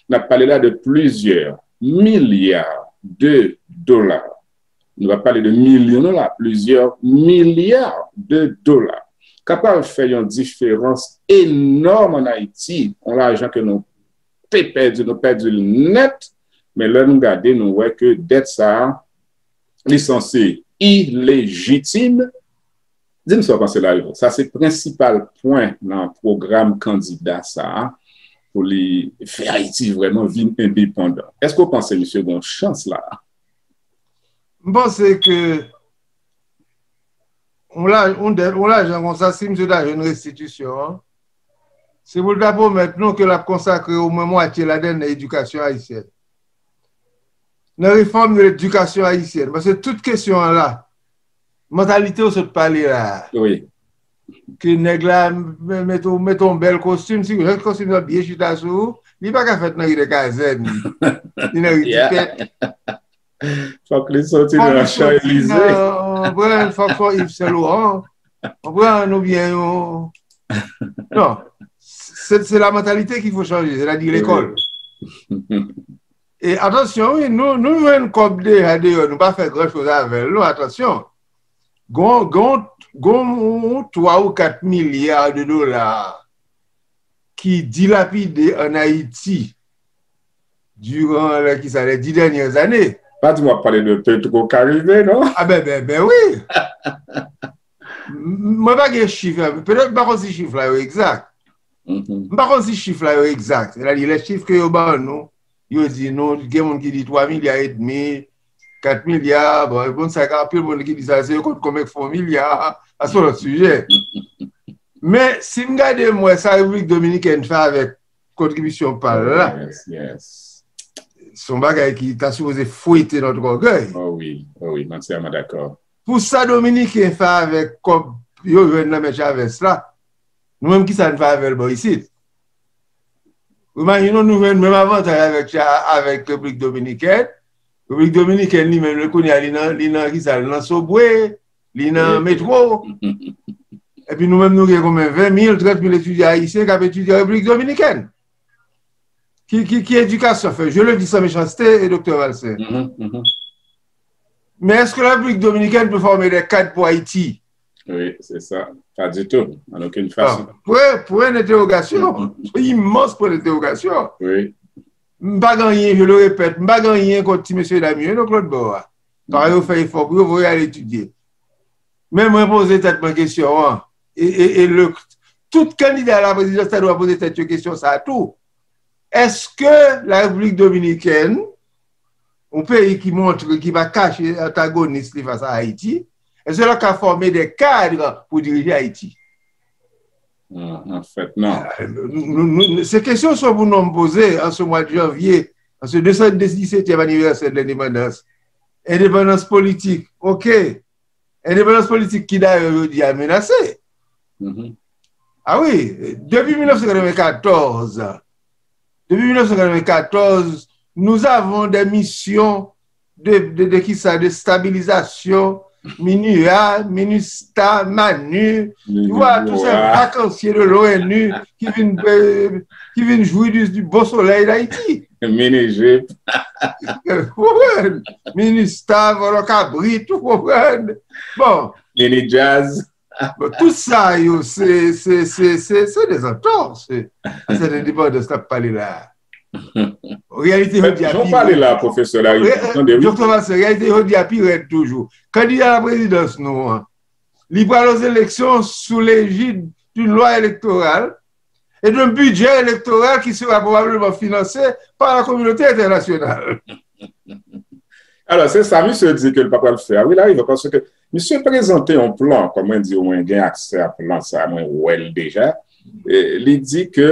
N ap pale la de plizyè milya de dola. Nou pa pale de milyon non la, plizyè milya de dola. Kapab fè yon diferans enòm ann Ayiti, yon lajan ke nou te pèdi, nou pèdi l nèt, men lè nou gade, nou wè ke dèt sa a, li sanse ilejitim. Di m sa w panse, Larivò. Sa se prensipal pwen nan pwogram kandida sa a, pou li fè Ayiti vrèman vin endepandan. Èske w panse misye gen yon chans la? M panse ke yon la, yon dèt, yon lajan konsa, si misye ta jwenn restitisyon an, se pou l ta pwomèt nou ke l ap konsakre omwen mwatye ladann nan edikasyon ayisyèn. Nan refòm de ledikasyon ayisyèn. Paske tout kesyon an la, mantalite w sot pale la a. Wi. Ke nèg la mete yon bèl kostim, si jèn kostim nan byen chita sou ou, li pa ka fèt nan ri de Kazèn, ni nan ri Dipèt. Fòk li soti nan Chanzelize. Fòk se yon Yves Saint Laurent. Konprann, oubyen yon... Non. Se la mantalite ki fo chanje, sètadi lekòl. E atansyon, wi, nou, nou jwenn kòb deja deyò, nou pa fè gran choz avè l, non, atansyon. Gon, gon, gon yon twa ou kat milya de dola ki dilapide ann Ayiti diran lè ki sa, les dix dernières années. Pa di m w ap pale de Petro Caribe, non? A ben, ben, ben wi. Mwen pa gen chif la, petèt m pa konn si chif la yo egzak. M pa konn si chif la yo egzak. Sètadi, lè chif ke yo ban nou, yo di nou, gen moun ki di twa milya edmi, kat milya, bon, e bon, sa gen anpil moun ki di sa, se yo konn konbyen k fè yon milya, sa se yon lòt sijè. Men, si m gade, m wè sa Repiblik Dominikèn fè avèk kontribisyon pa l la, se yon bagay ki ta sipoze fwete notre orgueil. Oh wi, oh wi, m antyèman dakò. Pou sa Dominiken fè avèk kòb yo jwenn nan men Chavez la, nou menm ki sa n fè avè l bò isit? Imajine w, nou jwenn menm avantaj avèk, avèk Repiblik Dominikèn. Repiblik Dominikèn li menm, kounye a, li nan, li nan ki sa, li nan Sobre, li nan Metro. Epi nou menm, nou gen konbyen, ven mil, trant mil etidyan ayisyen k ap etidye an Repiblik Dominikèn. Ki, ki, ki edikasyon fè? Je le dis sans méchanceté, e Doktè Valcin. Men èske la Repiblik Dominikèn pe fòme de kad pou Ayiti? Wi, se sa. Pa ditou, an okenn fason. Pwen, pwen entewogasyon. Imans pwen entewogasyon. Wi. M pa gen anyen, je le répète, m pa gen anyen kont ti mesye dam yo, donk lòt bò a. Paske yo fè efò pou yo voye al etidye. Men mwen poze tèt mwen kesyon an. E, e, e le, tout kandida a la prezidans ta dwe poze tèt yo kesyon sa a tou. Èske la Repiblik Dominikèn, yon peyi ki montre, ki pa kache antagonis li fas a Ayiti, èske l ap ka fòme de kad pou dirije Ayiti? An fèt, non. Se kesyon sa pou nou poze an se mwa de janvye, an se de san disètyèm anivèsè de lendepandans. Endepandans politik, oke. Endepandans politik ki dayè jodi a menase. A wi, depi mil nèf san katrevenkatòz, depi mil nèf san katrevenkatòz, nous avons des missions de, de, de ki sa, de stabilizasyon, MINUA, MINUSTAH, MANU, tu vois, tous ces vacanciers de l'ONU qui viennent, euh, qui viennent jouir du, du beau soleil d'Haïti. MINIJIP. Ou konprann? MINUSTAH, vòlò kabrit, ou konprann? Bon. MINIJAZ. Bon, tout sa yo, se, se, se, se, se dezantò, se, se endepandans n ap pale la a. Reyalite jodi a pi rèd. Jan w pale la, pwofesè Larivò, tande, wi. Doktè Valcin, reyalite jodi a pi rèd toujou. Kandida laprezidans nou an, li pral o zeleksyon sou lejid d'une loi électorale et d'un budget électoral qui sera probablement financé par la communauté internationale. Alò, se sa misye di ke l pa pral fè a. Wi, Larivò, paske misye prezante yon plan, kòm mwen di w, mwen gen aksè a plan sa, mwen wè l deja. E, li di ke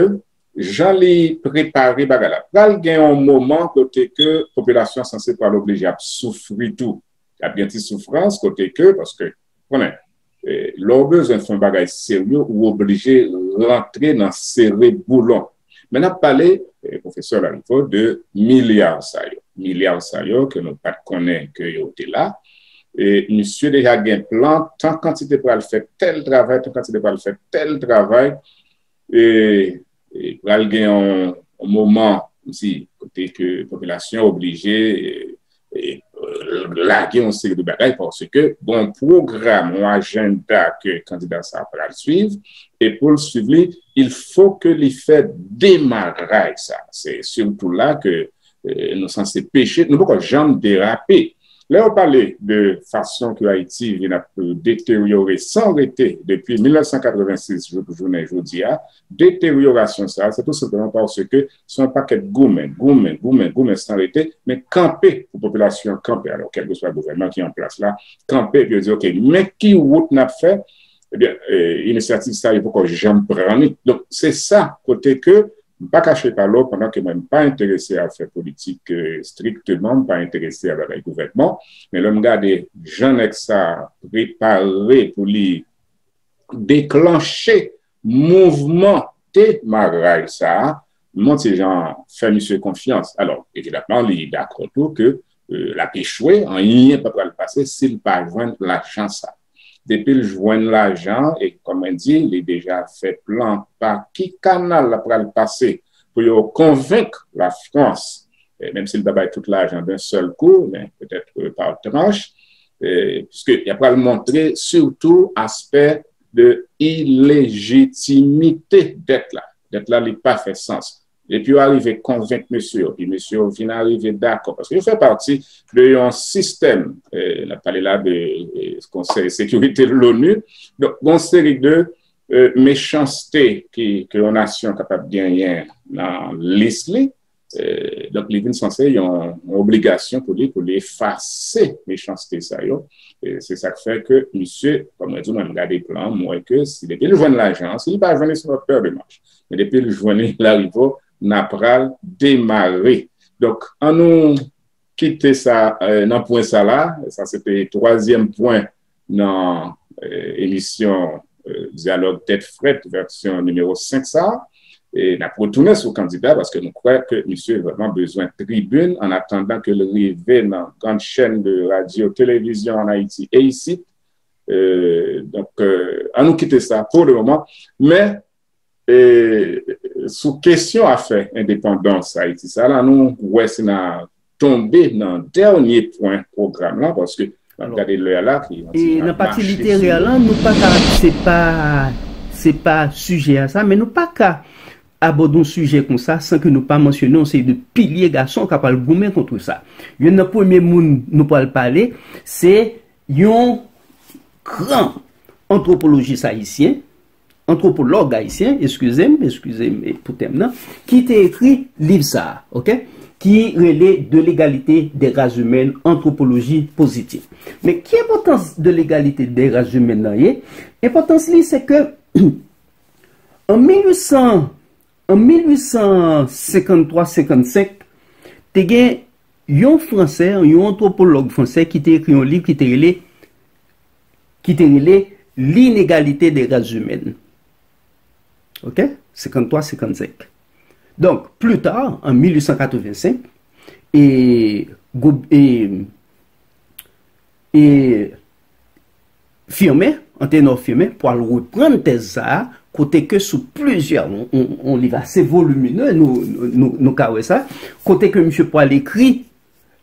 jan li prepare bagay la, pral gen yon moman kote ke popilasyon an sanse pral oblije ap soufri tou. Y ap gen ti soufrans kote ke, paske, konnen, e, lè w bezwen fè yon bagay serye, ou oblije rantre nan sere boulon. Men n ap pale, eh, pwofesè Larivot, de milya sa yo. Milya sa yo ke nou pa t konnen ke yo te la. E misye deja gen plan, tan kantite pral fè tèl travay, tan kantite pral fè tèl travay. E, e pral gen yon, yon moman, kòmsi, kote ke popilasyon oblije, e, e, lage yon seri de bagay, paske bon pwogram, yon ajanda ke kandida sa a pral swiv, e pou l swiv li, il faut que li fè demaraj sa. Se sitou la ke, e, nou sanse peche, nou poko janm derape. Lè yo pale de fason ke Ayiti vin ap deteryore san rete depi mil nèf san katrevensis jouk jounen jodi a, deteryorasyon sa a, se tou senpleman paske se yon pakèt goumen, goumen, goumen, goumen san rete, men kanpe pou popilasyon an kanpe. Alò, kèlkeswa gouvènman ki an plas la, kanpe, epi yo di, "Ok, men ki wout n ap fè?" Ebyen, e, inisyativ sa a, yo poko janm pran li. Donk, se sa, kote ke m pa kache pale w, pandan ke mwen m pa enterese a fè politik, e, strikteman, m pa enterese a bagay gouvènman, men lè m gade jan nèg sa a prepare pou li deklanche mouvman demaraj sa a, m yon ti jan fè misye konfyans. Alò, evidaman, li dakò tou ke, e, l ap echwe, anyen pa pral pase si l pa jwenn lajan sa. Depi l jwenn lajan, e kòm mwen di, li deja fè plan pa ki kanal l ap pral pase pou yo konvenk Lafrans, e menm si l pa bay tout lajan d'un seul coup, men petèt, e, pa tranch, e, piske y ap pral montre sitou aspè de ilejitimite dèt la. Dèt la, li pa fè sans. Epi yo arive konvenk mesye yo, epi mesye yo vin arive dakò, paske yo fè pati de yon sistèm, e, n ap pale la de, e, Konsèy Sekirite Lonu, donk, yon seri de, e, mechanste ki, ke yon nasyon kapab genyen nan lis li, e, donk, li vin sanse yon, yon obligasyon pou li, pou li efase mechanste sa yo. E se sa k fè ke misye, kòm mwen di, mwen, m gade plan, m wè ke si depi l jwenn lajan, si l pa jwenn li, se yon lòt pè de manch. Men depi l jwenn li, Larivot, n a pral demare. Donk, an nou kite sa, e, nan pwen sa la. Sa se te twazyèm pwen nan, e, emisyon, e, Dyalòg Tèt Frèt, vèsyon nimewo senk sa. E n ap retounen sou kandida paske nou kwè ke misye vrèman bezwen tribin an atandan ke l rive nan grann chèn de radyo, televizyon an Ayiti e isit. E, donk, e, an nou kite sa pou le moman. Men, e, sou kesyon afè endepandans Ayiti sa la, nou wè si n a tonbe nan dènye pwen pwogram lan, paske n ap gade lè a la, ki yon ti jan ap mache sou nou. Nan pati literè lan, nou pa ka, se pa, se pa sijè a sa, men nou pa ka abòde yon sijè konsa san ke nou pa mansyone yon seri de pilye gason k ap al goumen kont sa. Youn nan premye moun nou pral pale, se yon gran antwopolojis ayisyen, antwopològ ayisyen, eskize m, eskize m, e, pou tèm nan, ki te ekri liv sa a, oke? Ki rele De l'égalité des races humaines, anthropologie positive. Men ki enpòtans De l'égalité des races humaines nan ye? Enpòtans li, se ke an mil uit san, an mil uit san senkanntwa senkannsenk, te gen yon Fransè, yon antwopològ fransè ki te ekri yon liv ki te rele, ki te rele L'inégalité des races humaines. Oke? Senkanntwa senkannsenk. Donk, pli ta, an mil uit san katrevensenk, e, gwo-, e, e Firmin, Anténor Firmin, pral reprann tèz sa a, kote ke sou plizyè, yon, yon, yon liv ase volimine, nou, nou, nou, nou ka wè sa, kote ke misye pral ekri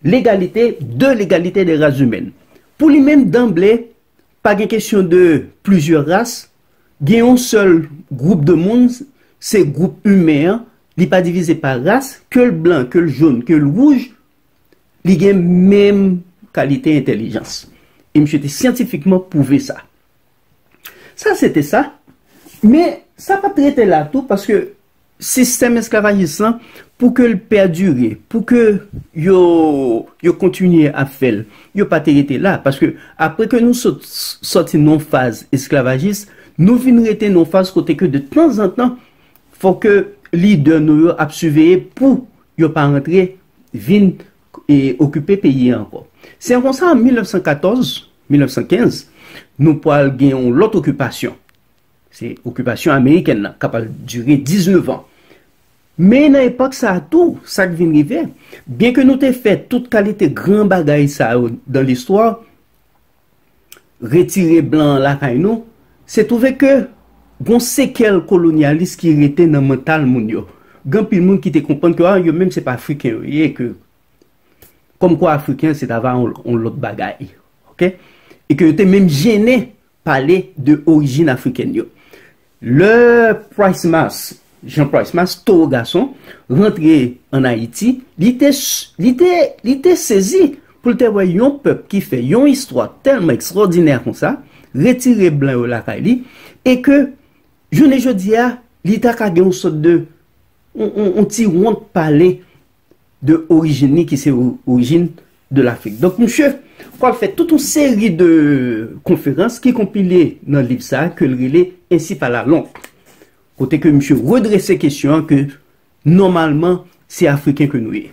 l'égalité, de l'égalité des races humaines. Pou li menm, danble, pa gen kesyon de plizyè ras, gen yon sèl gwoup de moun, se gwoup imen an, li pa divize pa ras, ke l blan, ke l jòn, ke l wouj, li gen menm kalite entèlijans. E misye te syantifikman pwouve sa. Sa se te sa. Men sa pa t rete la tou, paske sistèm esklavajis lan, pou ke l pèdire, pou ke yo, yo kontinye ap fè l, yo pa te rete la. Paske apre ke nou sot-, sòti nan yon faz esklavajis, nou vin rete nan yon faz kote ke de tanzantan, fò ke lidè nou yo ap siveye pou yo pa rantre vin, e, okipe peyi a ankò. Se konsa, an mil nèf san katòz, mil nèf san kenz, nou pral gen yon lòt okipasyon. Se okipasyon amerikèn nan, k ap dire diznèf an. Men nan epòk sa a tou, sa k vin rive, byen ke nou te fè tout kalite gran bagay sa yo dan listwa, retire blan an lakay nou, se twouve ke gon sekèl kolonyalis ki rete nan mantal moun yo. Gen anpil moun ki te konprann ke, a, yo menm se pa Afriken yo ye, ke kòmkwa Afriken se ta va yon, yon lòt bagay. Oke? E ke yo te menm jennen pale de orijin afrikèn yo. Lè Price Mars, Jean Price Mars, towo gason, rantre ann Ayiti, li te, li te, li te sezi pou l te wè yon pèp ki fè yon istwa tèlman ekstwòdinè konsa, retire blan yo lakay li, e ke jounen jodi a, li ta ka gen yon sòt de, yon, yon, yon ti wont pale de orijin li, ki se o- orijin de Lafrik. Donk, misye pral fè tout yon seri de konferans ki konpile nan liv sa a ke l rele Ainsi parla l'oncle. Kote ke misye redrese kesyon an ke nòmalman se Afriken ke nou ye.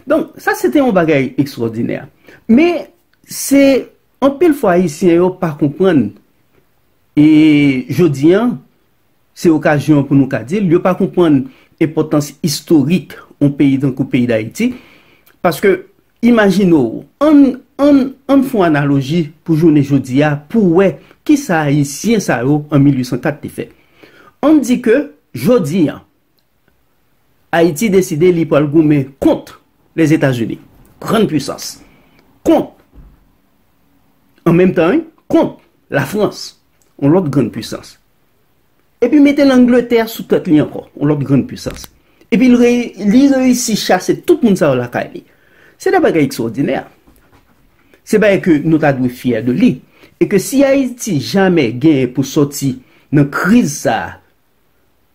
Donk, sa se te yon bagay ekstwòdinè. Men, se anpil fwa Ayisyen yo pa konprann. E jodi an, se okazyon pou nou ka di l, yo pa konprann enpòtans istorik yon peyi tankou peyi Dayiti. Paske, imajine w, ann, ann, ann fè yon analoji pou jounen jodi a, pou wè kisa Ayisyen sa yo an mil uit san kat te fè. Ann di ke, jodi an, Ayiti deside li pral goumen kont Lèzetazini, grann pwisans, kont, an menm tan, wi, kont Lafrans, yon lòt grann pwisans. Epi mete Langletè sou tèt li ankò, yon lòt grann pwisans. Epi li, re- li reyisi chase tout moun sa yo lakay li. Se de bagay ekstwòdinè. Se bagay ke nou ta dwe fyè de li. E ke si Ayiti jamè genyen pou sòti nan kriz sa a,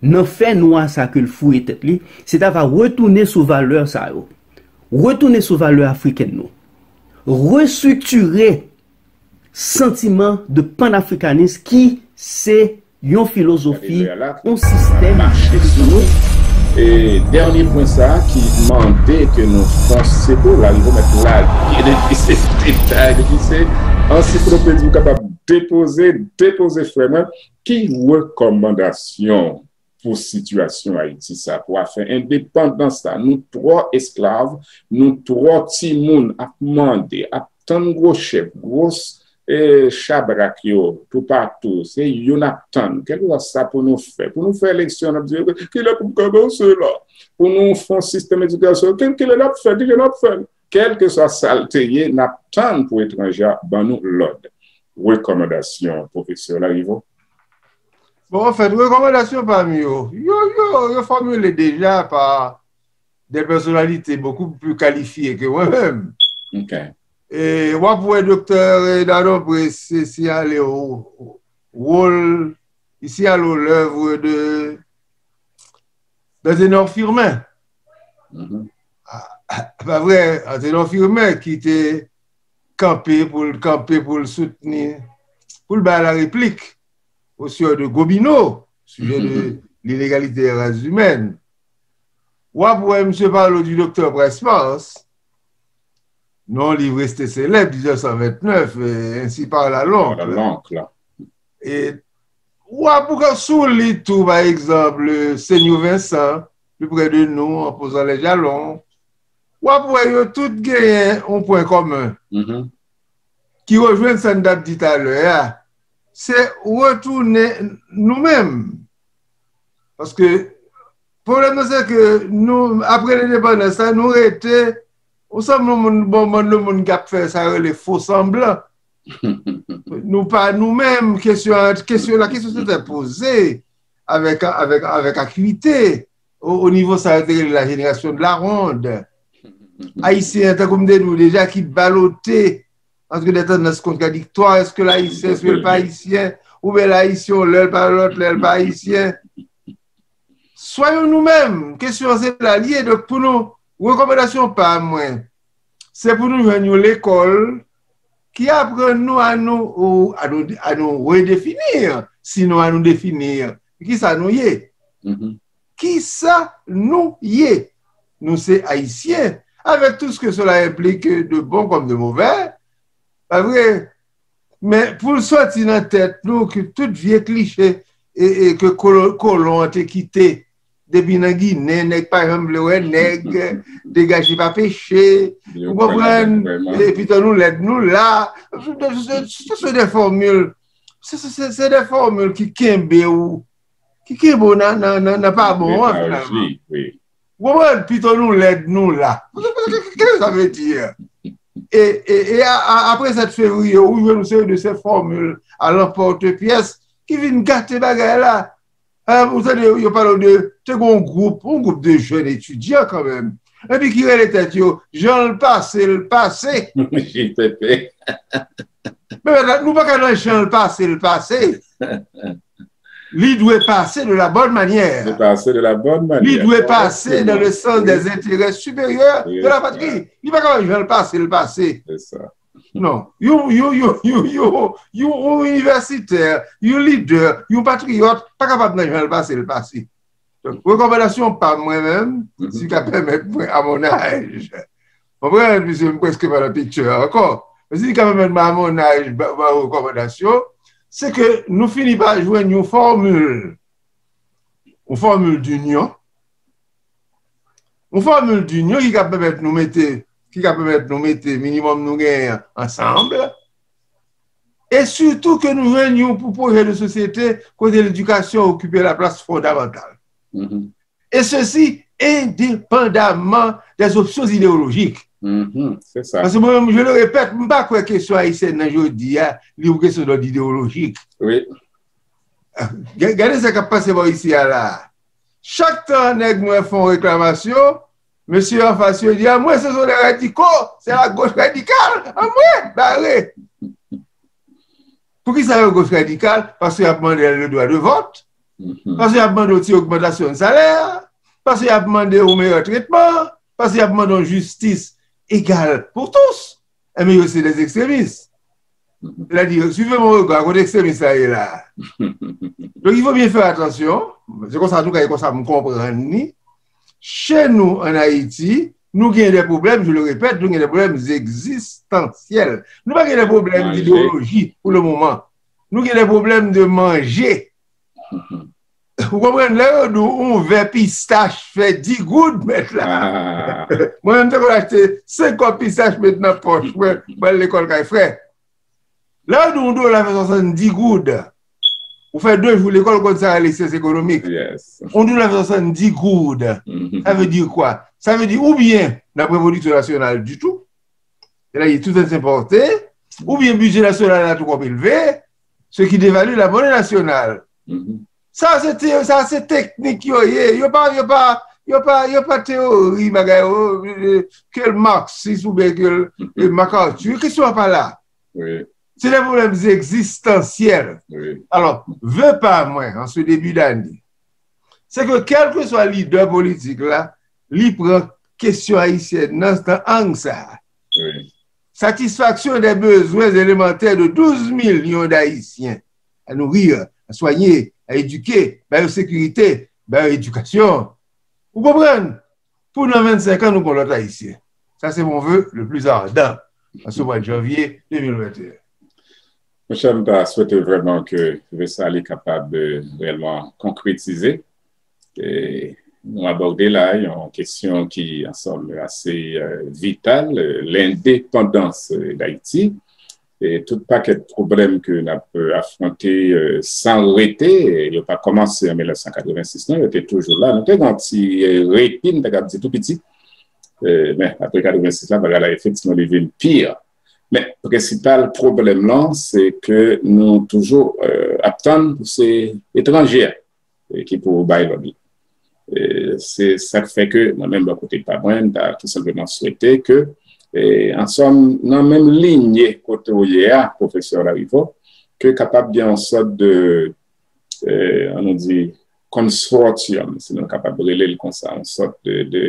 nan fè nwa sa ke l fouye tèt li, se ta va retounen sou valè sa yo. Retounen sou valè afrikèn nou. Restriktire santiman de panafrikanis ki se yon filozofi, yon sistèm mache sou nou. E dènye pwen sa a ki mande ke nou fon se pou Larivo mèt lage depi se detay, depi se ansiklopedi ou kapab depoze, depoze frè mwen, ki rekòmandasyon pou sitiyasyon Ayiti sa, pou afè endepandans la? Nou twò esklav, nou twò timoun ap mande, ap tann gwo chèf, gwo e chabrak yo toupatou, se yo n ap tann. Kèlkeswa sa pou nou fè. Pou nou fè eleksyon, n ap di, kilè pou m kòmanse la? Pou nou fè yon sistèm edikasyon, kilè n ap fè, kijan n ap fè? Kèlkeswa sa l te ye, n ap tann pou etranje a ban nou lòd. Rekòmandasyon, pwofesè Larivo. Bon, anfèt, rekòmandasyon pa m yo, yo, yo, yo fòmile deja pa de pèsonalite bokou pli kalifye ke mwen menm. Ok. E w ap wè Doktè Reynald Ombré se siyale w wòl, li siyale w lèv de d'Anténor Firmin. Pa vre, Anténor Firmin ki te kanpe pou l kanpe pou l soutni, pou l bay lareplik au sieur de Gobineau, sujet de l'inégalité des races humaines. W ap wè misye pale w di Doktè Price Mars, non liv reste selèb, mil nèf san vennèf, Ainsi parla l'oncle. E w ap sou li tou, pa egzanp, Señor Vincent, plus près de nous, en posant les jalons. W ap wè yo tout genyen yon pwen kòmen ki rejwenn sa n t ap di talè a, se retounen nou menm. Paske pwoblèm nan se ke nou, apre lendepandans la, nou rete yon sanm moun, bon bann lemonn k ap fè sa yo rele fo sanblan. Nou pa nou menm, kesyon, kesyon, la kesyon se te poze avèk, avèk, avèk akivite o, o nivo sa yo te rele la génération de la ronde. Ayisyen, tankou m te di w deja, ki balote entre des tendances contradictoires, èske l ayisyen, èske l pa ayisyen, oubyen l ayisyen yon lè, l pa lòt lè, l pa ayisyen. Soyons nous-mêmes, kesyon an se la l ye, donk pou nou, rekòmandasyon pa mwen, se pou nou jwenn yon lekòl ki aprann nou a nou, a nou, a nou redefini, sinon a nou defini kisa nou ye. Kisa nou ye? Nou se Ayisyen, avec tout ce que cela implique de bon comme de mauvais, pa vre? Men pou l sòti nan tèt nou ke tout vye kliche e, e ke kolo, kolon an te kite depi nan Ginen, nèg pa janm vle wè nèg, degaje pa peche, ou konprann? E pito nou lèd, nou la. Se, se, se de fòmil, se, se, se, se de fòmil ki kenbe ou, ki kenbe ou nan, nan, nan, nan pa bon an, finalman. Ou konprann? Pito nou lèd, nou la. Kisa sa vle di? E, e, e a, a, apre sèt fevriye, ou jwenn yon seri de se fòmil à l'emporte-pièce ki vin gate bagay la. Ou tande yo pale de, te gen yon gwoup, yon gwoup de jèn etidyan kanmenm, epi ki rele tèt yo, jan l pase, l pase. J P P. Men nou pa ka nan jan l pase, l pase. Li dwe pase de la bonne manière. Li dwe pase dans le sens des intérêts supérieurs de la patrie. Li pa ka jan l pase, l pase. Non. Yon, yon, yon, yon, yon, yon, yon inivèsitè, yon lidè, yon patriyòt, pa kapab nan jan l pase, l pase. Donk, rekòmandasyon pa m mwen menm, si ka pèmèt mwen, à mon âge. Konprann, piske m prèske pa nan picture ankò. Men si li ka pèmèt mwen, à mon âge, ba, ba rekòmandasyon, se ke nou fini pa jwenn yon fòmil, yon fòmil d'inyon, yon fòmil d'inyon ki ka pèmèt nou mete, ki ka pèmèt nou mete minimòm nou genyen ansanm, e sitou ke nou jwenn yon pou pwojè de sosyete kote ledikasyon okipe laplas fondamantal. Et ceci indépendamment des options idéologiques. Paske mwen menm, je le répète, m pa kwè kesyon ayisyèn nan jodi a, li yon kesyon d'ordre idéologique. Gade sa k ap pase bò isi a la. Chak tan nèg nou wè fè yon reklamasyon, mesye anfas yo di, a, mwen, se son de radiko, se la goch radikal, a, mwen, bare. Poukisa yo goch radikal? Paske y ap mande le dwa de vòt, paske y ap mande yon ti ogmantasyon salè, paske y ap mande yon meyè tretman, paske y ap mande yon jistis egal pou tous. Enben, yo se des extrémistes. Sètadi, suivez mon regard, kote ekstremis la ye la? Donk, il faut bien faire attention. Se konsa, antouka, e konsa m konprann li. Chez nous, en Haïti, nou gen de pwoblèm, je le répète, nou gen de pwoblèm egzistansyèl. Nou pa gen de pwoblèm d'ideoloji pou le moman. Nou gen de pwoblèm de manje. Ou konprann? Lè yo di w yon vè pistach fè dis goud, mèt la. Mwen menm, m te konn achte senk kòb pistach, met nan pòch mwen, mwen al lekòl kay frè. Lè yo di w yon dola fè swasanndis goud, ou fè de jou lekòl, ou konn sa rele syans ekonomik. Yon dola fè swasanndis goud. Sa vle di kwa? Sa vle di oubyen n ap repwodiksyon nasyonal ditou, sètadi tout est importé, oubyen bidjè nasyonal la twòp elve, ce qui dévalue la monnaie nationale. Sa se te, sa se teknik yo ye. Yo pa, yo pa, yo pa, yo pa teyori bagay yo, ke l maksis oubyen ke l, e, MacArthur. Kesyon an pa la. Se de pwoblèm egzistansyèl. Alò, ve pa mwen, an se debi dane, se ke kèlkeswa lidè politik la, li pran kesyon ayisyèn nan, nan ang sa a. Satisfaction des besoins élémentaires de douze millions d'Haïtiens, à nourrir, à soigner, à éduquer, ba yo sekirite, ba yo edikasyon. Ou konprann? Pou nan vennsenk an, nou gon lòt Ayisyen. Sa se mon vœu le plus ardent an se mwa de janvye de mil venteyen. Monchè, m ta swete vrèman ke ve sa li kapab, e, reyèlman konkretize. E, nou abòde la yon kesyon ki, ansanm, ase, e, vital, e, lendepandans, e, Dayiti. E tout pakèt pwoblèm ke n ap, e, afwonte, e, san rete, e yo pa kòmanse an mil nèf san katrevensis, non, yo te toujou la. Nou te gen yon ti, e, repi, m ta kab di tou piti. E, men, apre katrevensis la, bagay la, efektivman, li vin pi. Men, prensipal pwoblèm lan, se ke nou toujou, e, ap tann pou se etranje a, e, ki pou bay lòd la. E, se sa k fè ke mwen menm, bò kote pa mwen, m ta tou senpleman swete ke, e, ansanm, nan menm linye kote w ye a, pwofesè Larivot, ke kapab gen yon sòt de, e, ann nou di, consortium, si nou kapab rele l konsa, yon sòt de, de,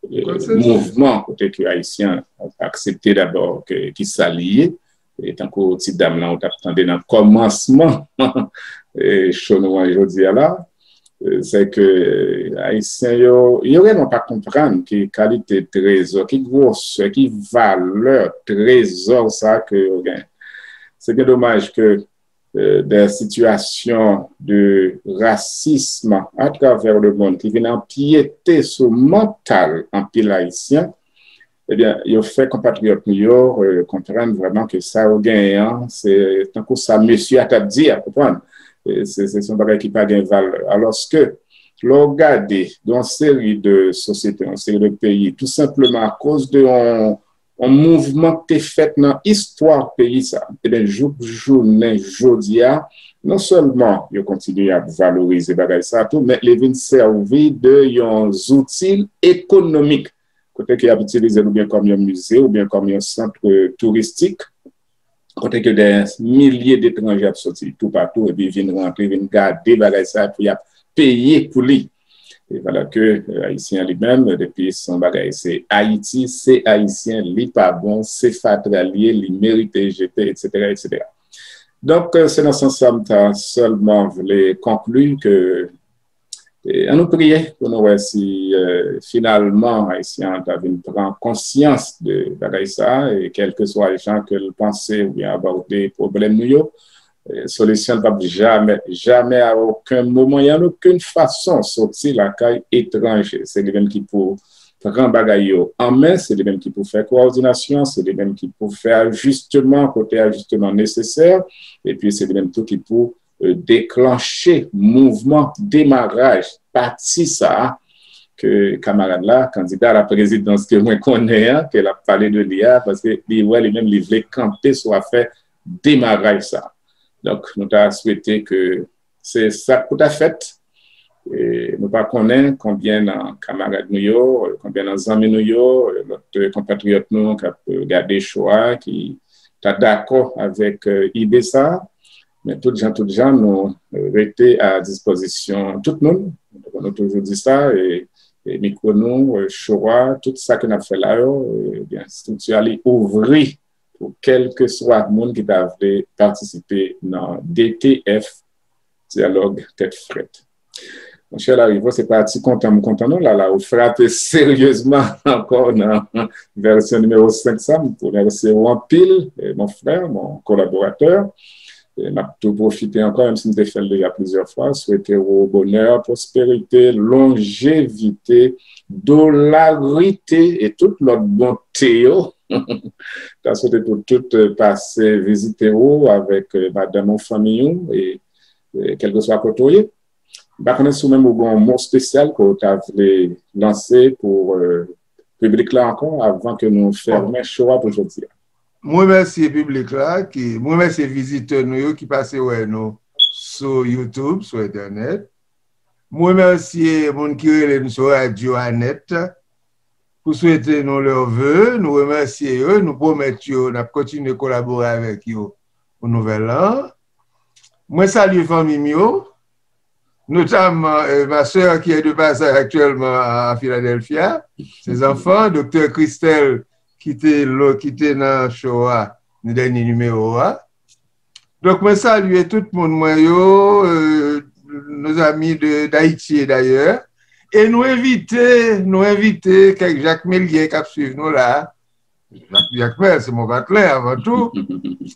e, mouvman kote ke Ayisyen aksepte dabò ke, ki sa li ye. E tankou ti dam lan ou t ap tande nan kòmansman, e, show nou an jodi a la, e, se ke Ayisyen yo, yo reyèlman pa konprann ki kalite trezò, ki gwosè, ki valè trezò sa ke yo gen. Se byen domaj ke euh, des situations de racisme à travers le monde ki vin anpyete sou mantal anpil Ayisyen, ebyen, yo fè konpatriyòt nou yo euh, konprann vrèman ke sa yo genyen an, se tankou sa mesye a t ap di a, konprann? E Se se yon bagay ki pa gen valè. Alòske, lè w gade yon seri de sosyete, yon seri de peyi, tou senpleman akoz de yon yon mouvman ki te fèt nan istwa peyi sa. Ebyen, jouk jounen jodi a, non sèlman yo kontinye ap valorize bagay sa tou, men li vin sèvi de yon zouti ekonomik, kote ke y ap itilize l oubyen kòm yon mize, oubyen kòm yon sant touristik, kote ke dè milye detranje ap soti toupatou epi vin rantre, vin gade bagay sa pou y ap peye pou li. E vwala ke euh, Ayisyen li menm, depi se yon bagay se Ayiti, se Ayisyen, li pa bon, se fatra l ye, li merite jete, etsetera, etsetera. Donk, euh, se nan sans sa m ta sèlman vle konkli ke e, ann nou priye pou nou wè si euh, finalman Ayisyen an ta vin pran konsyans de bagay sa, e kèlkeswa jan ke l panse oubyen abòde pwoblèm nou yo, solisyon l p ap jamè, jamè a okenn moman, en okenn fason, soti lakay etranje. Se li menm ki pou pran bagay yo an men, se li menm ki pou fè kowòdinasyon, se li menm ki pou fè ajisteman kote ajisteman nesesè, epi se li menm tou ki pou euh, deklanche mouvman demaraj pati sa a ke kamarad la, kandida la prezidans ke mwen konnen an, ke l ap pale de li a, paske li wè li menm li vle kanpe sou afè demaraj sa. Donk, nou ta swete ke se sa k pou ta fèt. E nou pa konnen konbyen nan kamarad nou yo, konbyen nan zanmi nou yo, lòt konpatriyòt nou k ap gade cho a, ki ta dakò avèk euh, ide sa a. Men tout jan, tout jan, nou euh, rete a dispozisyon tout moun. Nou toujou di sa, e, e mikwo nou, euh, cho a, tout sa ke n ap fè la yo, e, ebyen, estrikti a li ouvri pou kèlkeswa moun ki ta vle patisipe nan D T F, dyalòg tèt frèt. Monchè Larivo, se pa ti kontan m kontan non, la la ou frape seryezman ankò nan vèsyon nimewo senk sa. M remèsye w anpil, eh, mon frè, mon kolaboratè. E m ap tou pwofite ankò, menm si m te fè l deja plizyè fwa, swete w bonè, pwosperite, lonjevite, dolarite e tout lòt bonte yo. Ta swete pou tout eh, pase vizite w avèk eh, madanm ou, fanmi w, e, e kèlkeswa kote w ye. M pa konnen si w menm ou gen yon mo espesyal ke w ta vle lanse pou euh, piblik la ankò avan ke nou fèmen cho a pou jodi a. M remèsye piblik la, ki, m remèsye vizitè nou yo ki pase wè nou sou YouTube, sou entènèt. M remèsye moun ki rele m sou radyo a nèt pou swete nou lè ve, nou remèsye yo, nou pwomèt yo n ap kontinye kolabore avèk yo pou nouvèl lan. Mwen salye fanmi m yo, notamment euh, ma sœur qui est de passage actuellement à Philadelphia, ses enfants, Docteur Christelle qui était là, qui était dans show a, nan dènye nimewo a. Donk mwen salye tout moun mwen yo, euh, nos amis de d'Haïti et d'ailleurs. E nou envite, nou envite kèk Jakmelyen k ap swiv nou la, Jakmèl, se mon patnè avan tou.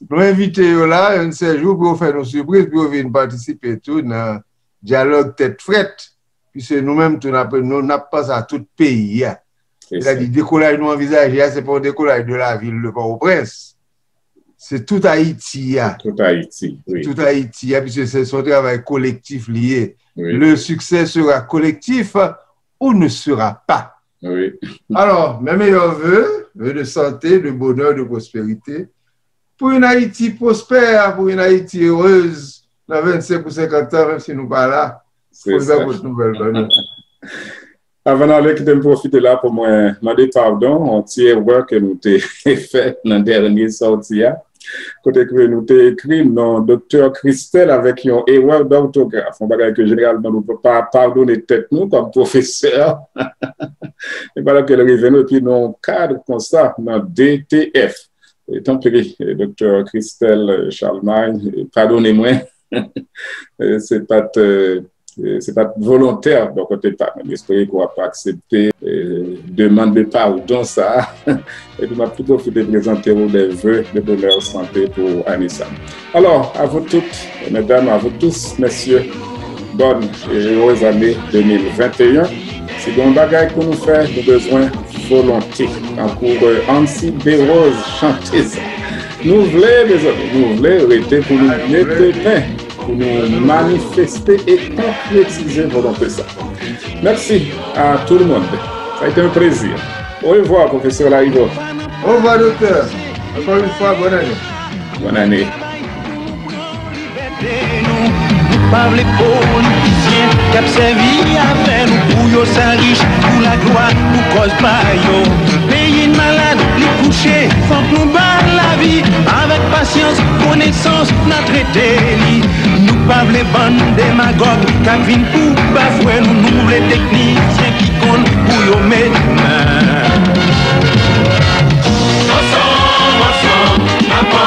Nou envite yo la, yon sèl jou pou yo fè nou sipriz, pou yo vin patisipe tou nan dyalòg tèt frèt. Piske nou menm tou, n ap, nou, n ap panse a tout peyi a. Sètadi, dekolaj nou anvizaje a, se pa yon dekolaj de lavil de Pòtoprens. Se tout Ayiti a. Tout Ayiti, wi. Tout Ayiti a, piske se, se yon travay kolektif li ye. Wi. Le succès sera collectif ou ne sera pas. Wi. Alors, mes meilleurs vœux, vœux de santé, de bonheur, de prospérité, pour une Haïti prospère, pour une Haïti heureuse, dans vingt-cinq ou cinquante ans, menm si nou pa la, fò nou pot nouvèl ban nou. Avan n ale, kite m pwofite la pou mwen mande padon, yon ti erè ke nou te fè nan dènye sòti a. Kote ke nou te ekri non Doktè Christelle avèk yon erè dòtograf, yon bagay ke jeneralman nou pa padone tèt nou kòm pwofesè. E pa ke l rive nou, epi nan yon kad konsa, nan D T F. E tanpri, Doktè Christelle Charlemagne, padone mwen. Se pa t Se pa t volontè bò kote pa m. M espere ke w ap aksepte demann de padon sa a. Epi m ap tou pwofite prezante w des vœux de bonheur, santé pou ane sa. Alors, à vous toutes, mesdames, à vous tous, messieurs, bonne et heureuse année deux mille vingt et un. Si gen yon bagay pou nou fè, nou bezwen volonte. Tankou Ancy Desroses chante sa. Nou vle, mezanmi, nou vle rete pou nou mete pen, pou nou manifeste e konkretize volonte sa. Merci à tout le monde. Ça a été un plaisir. Au revoir, professeur Larigot. Au revoir, docteur. Encore une fois, bonne année. Bonne année. Nou pa vle politisyen k ap sèvi avè nou pou yo sa rich, pou laglwa, pou kòz pa yo. Peyi n malad, li kouche, fòk nou ba l lavi. Avèk pasyans, konesans, n a trete li. Nou pa vle bann demagòg k ap vin pou bafwe nou. Nou vle teknisyen ki konn pou yo met men. Ansanm, ansanm, n ap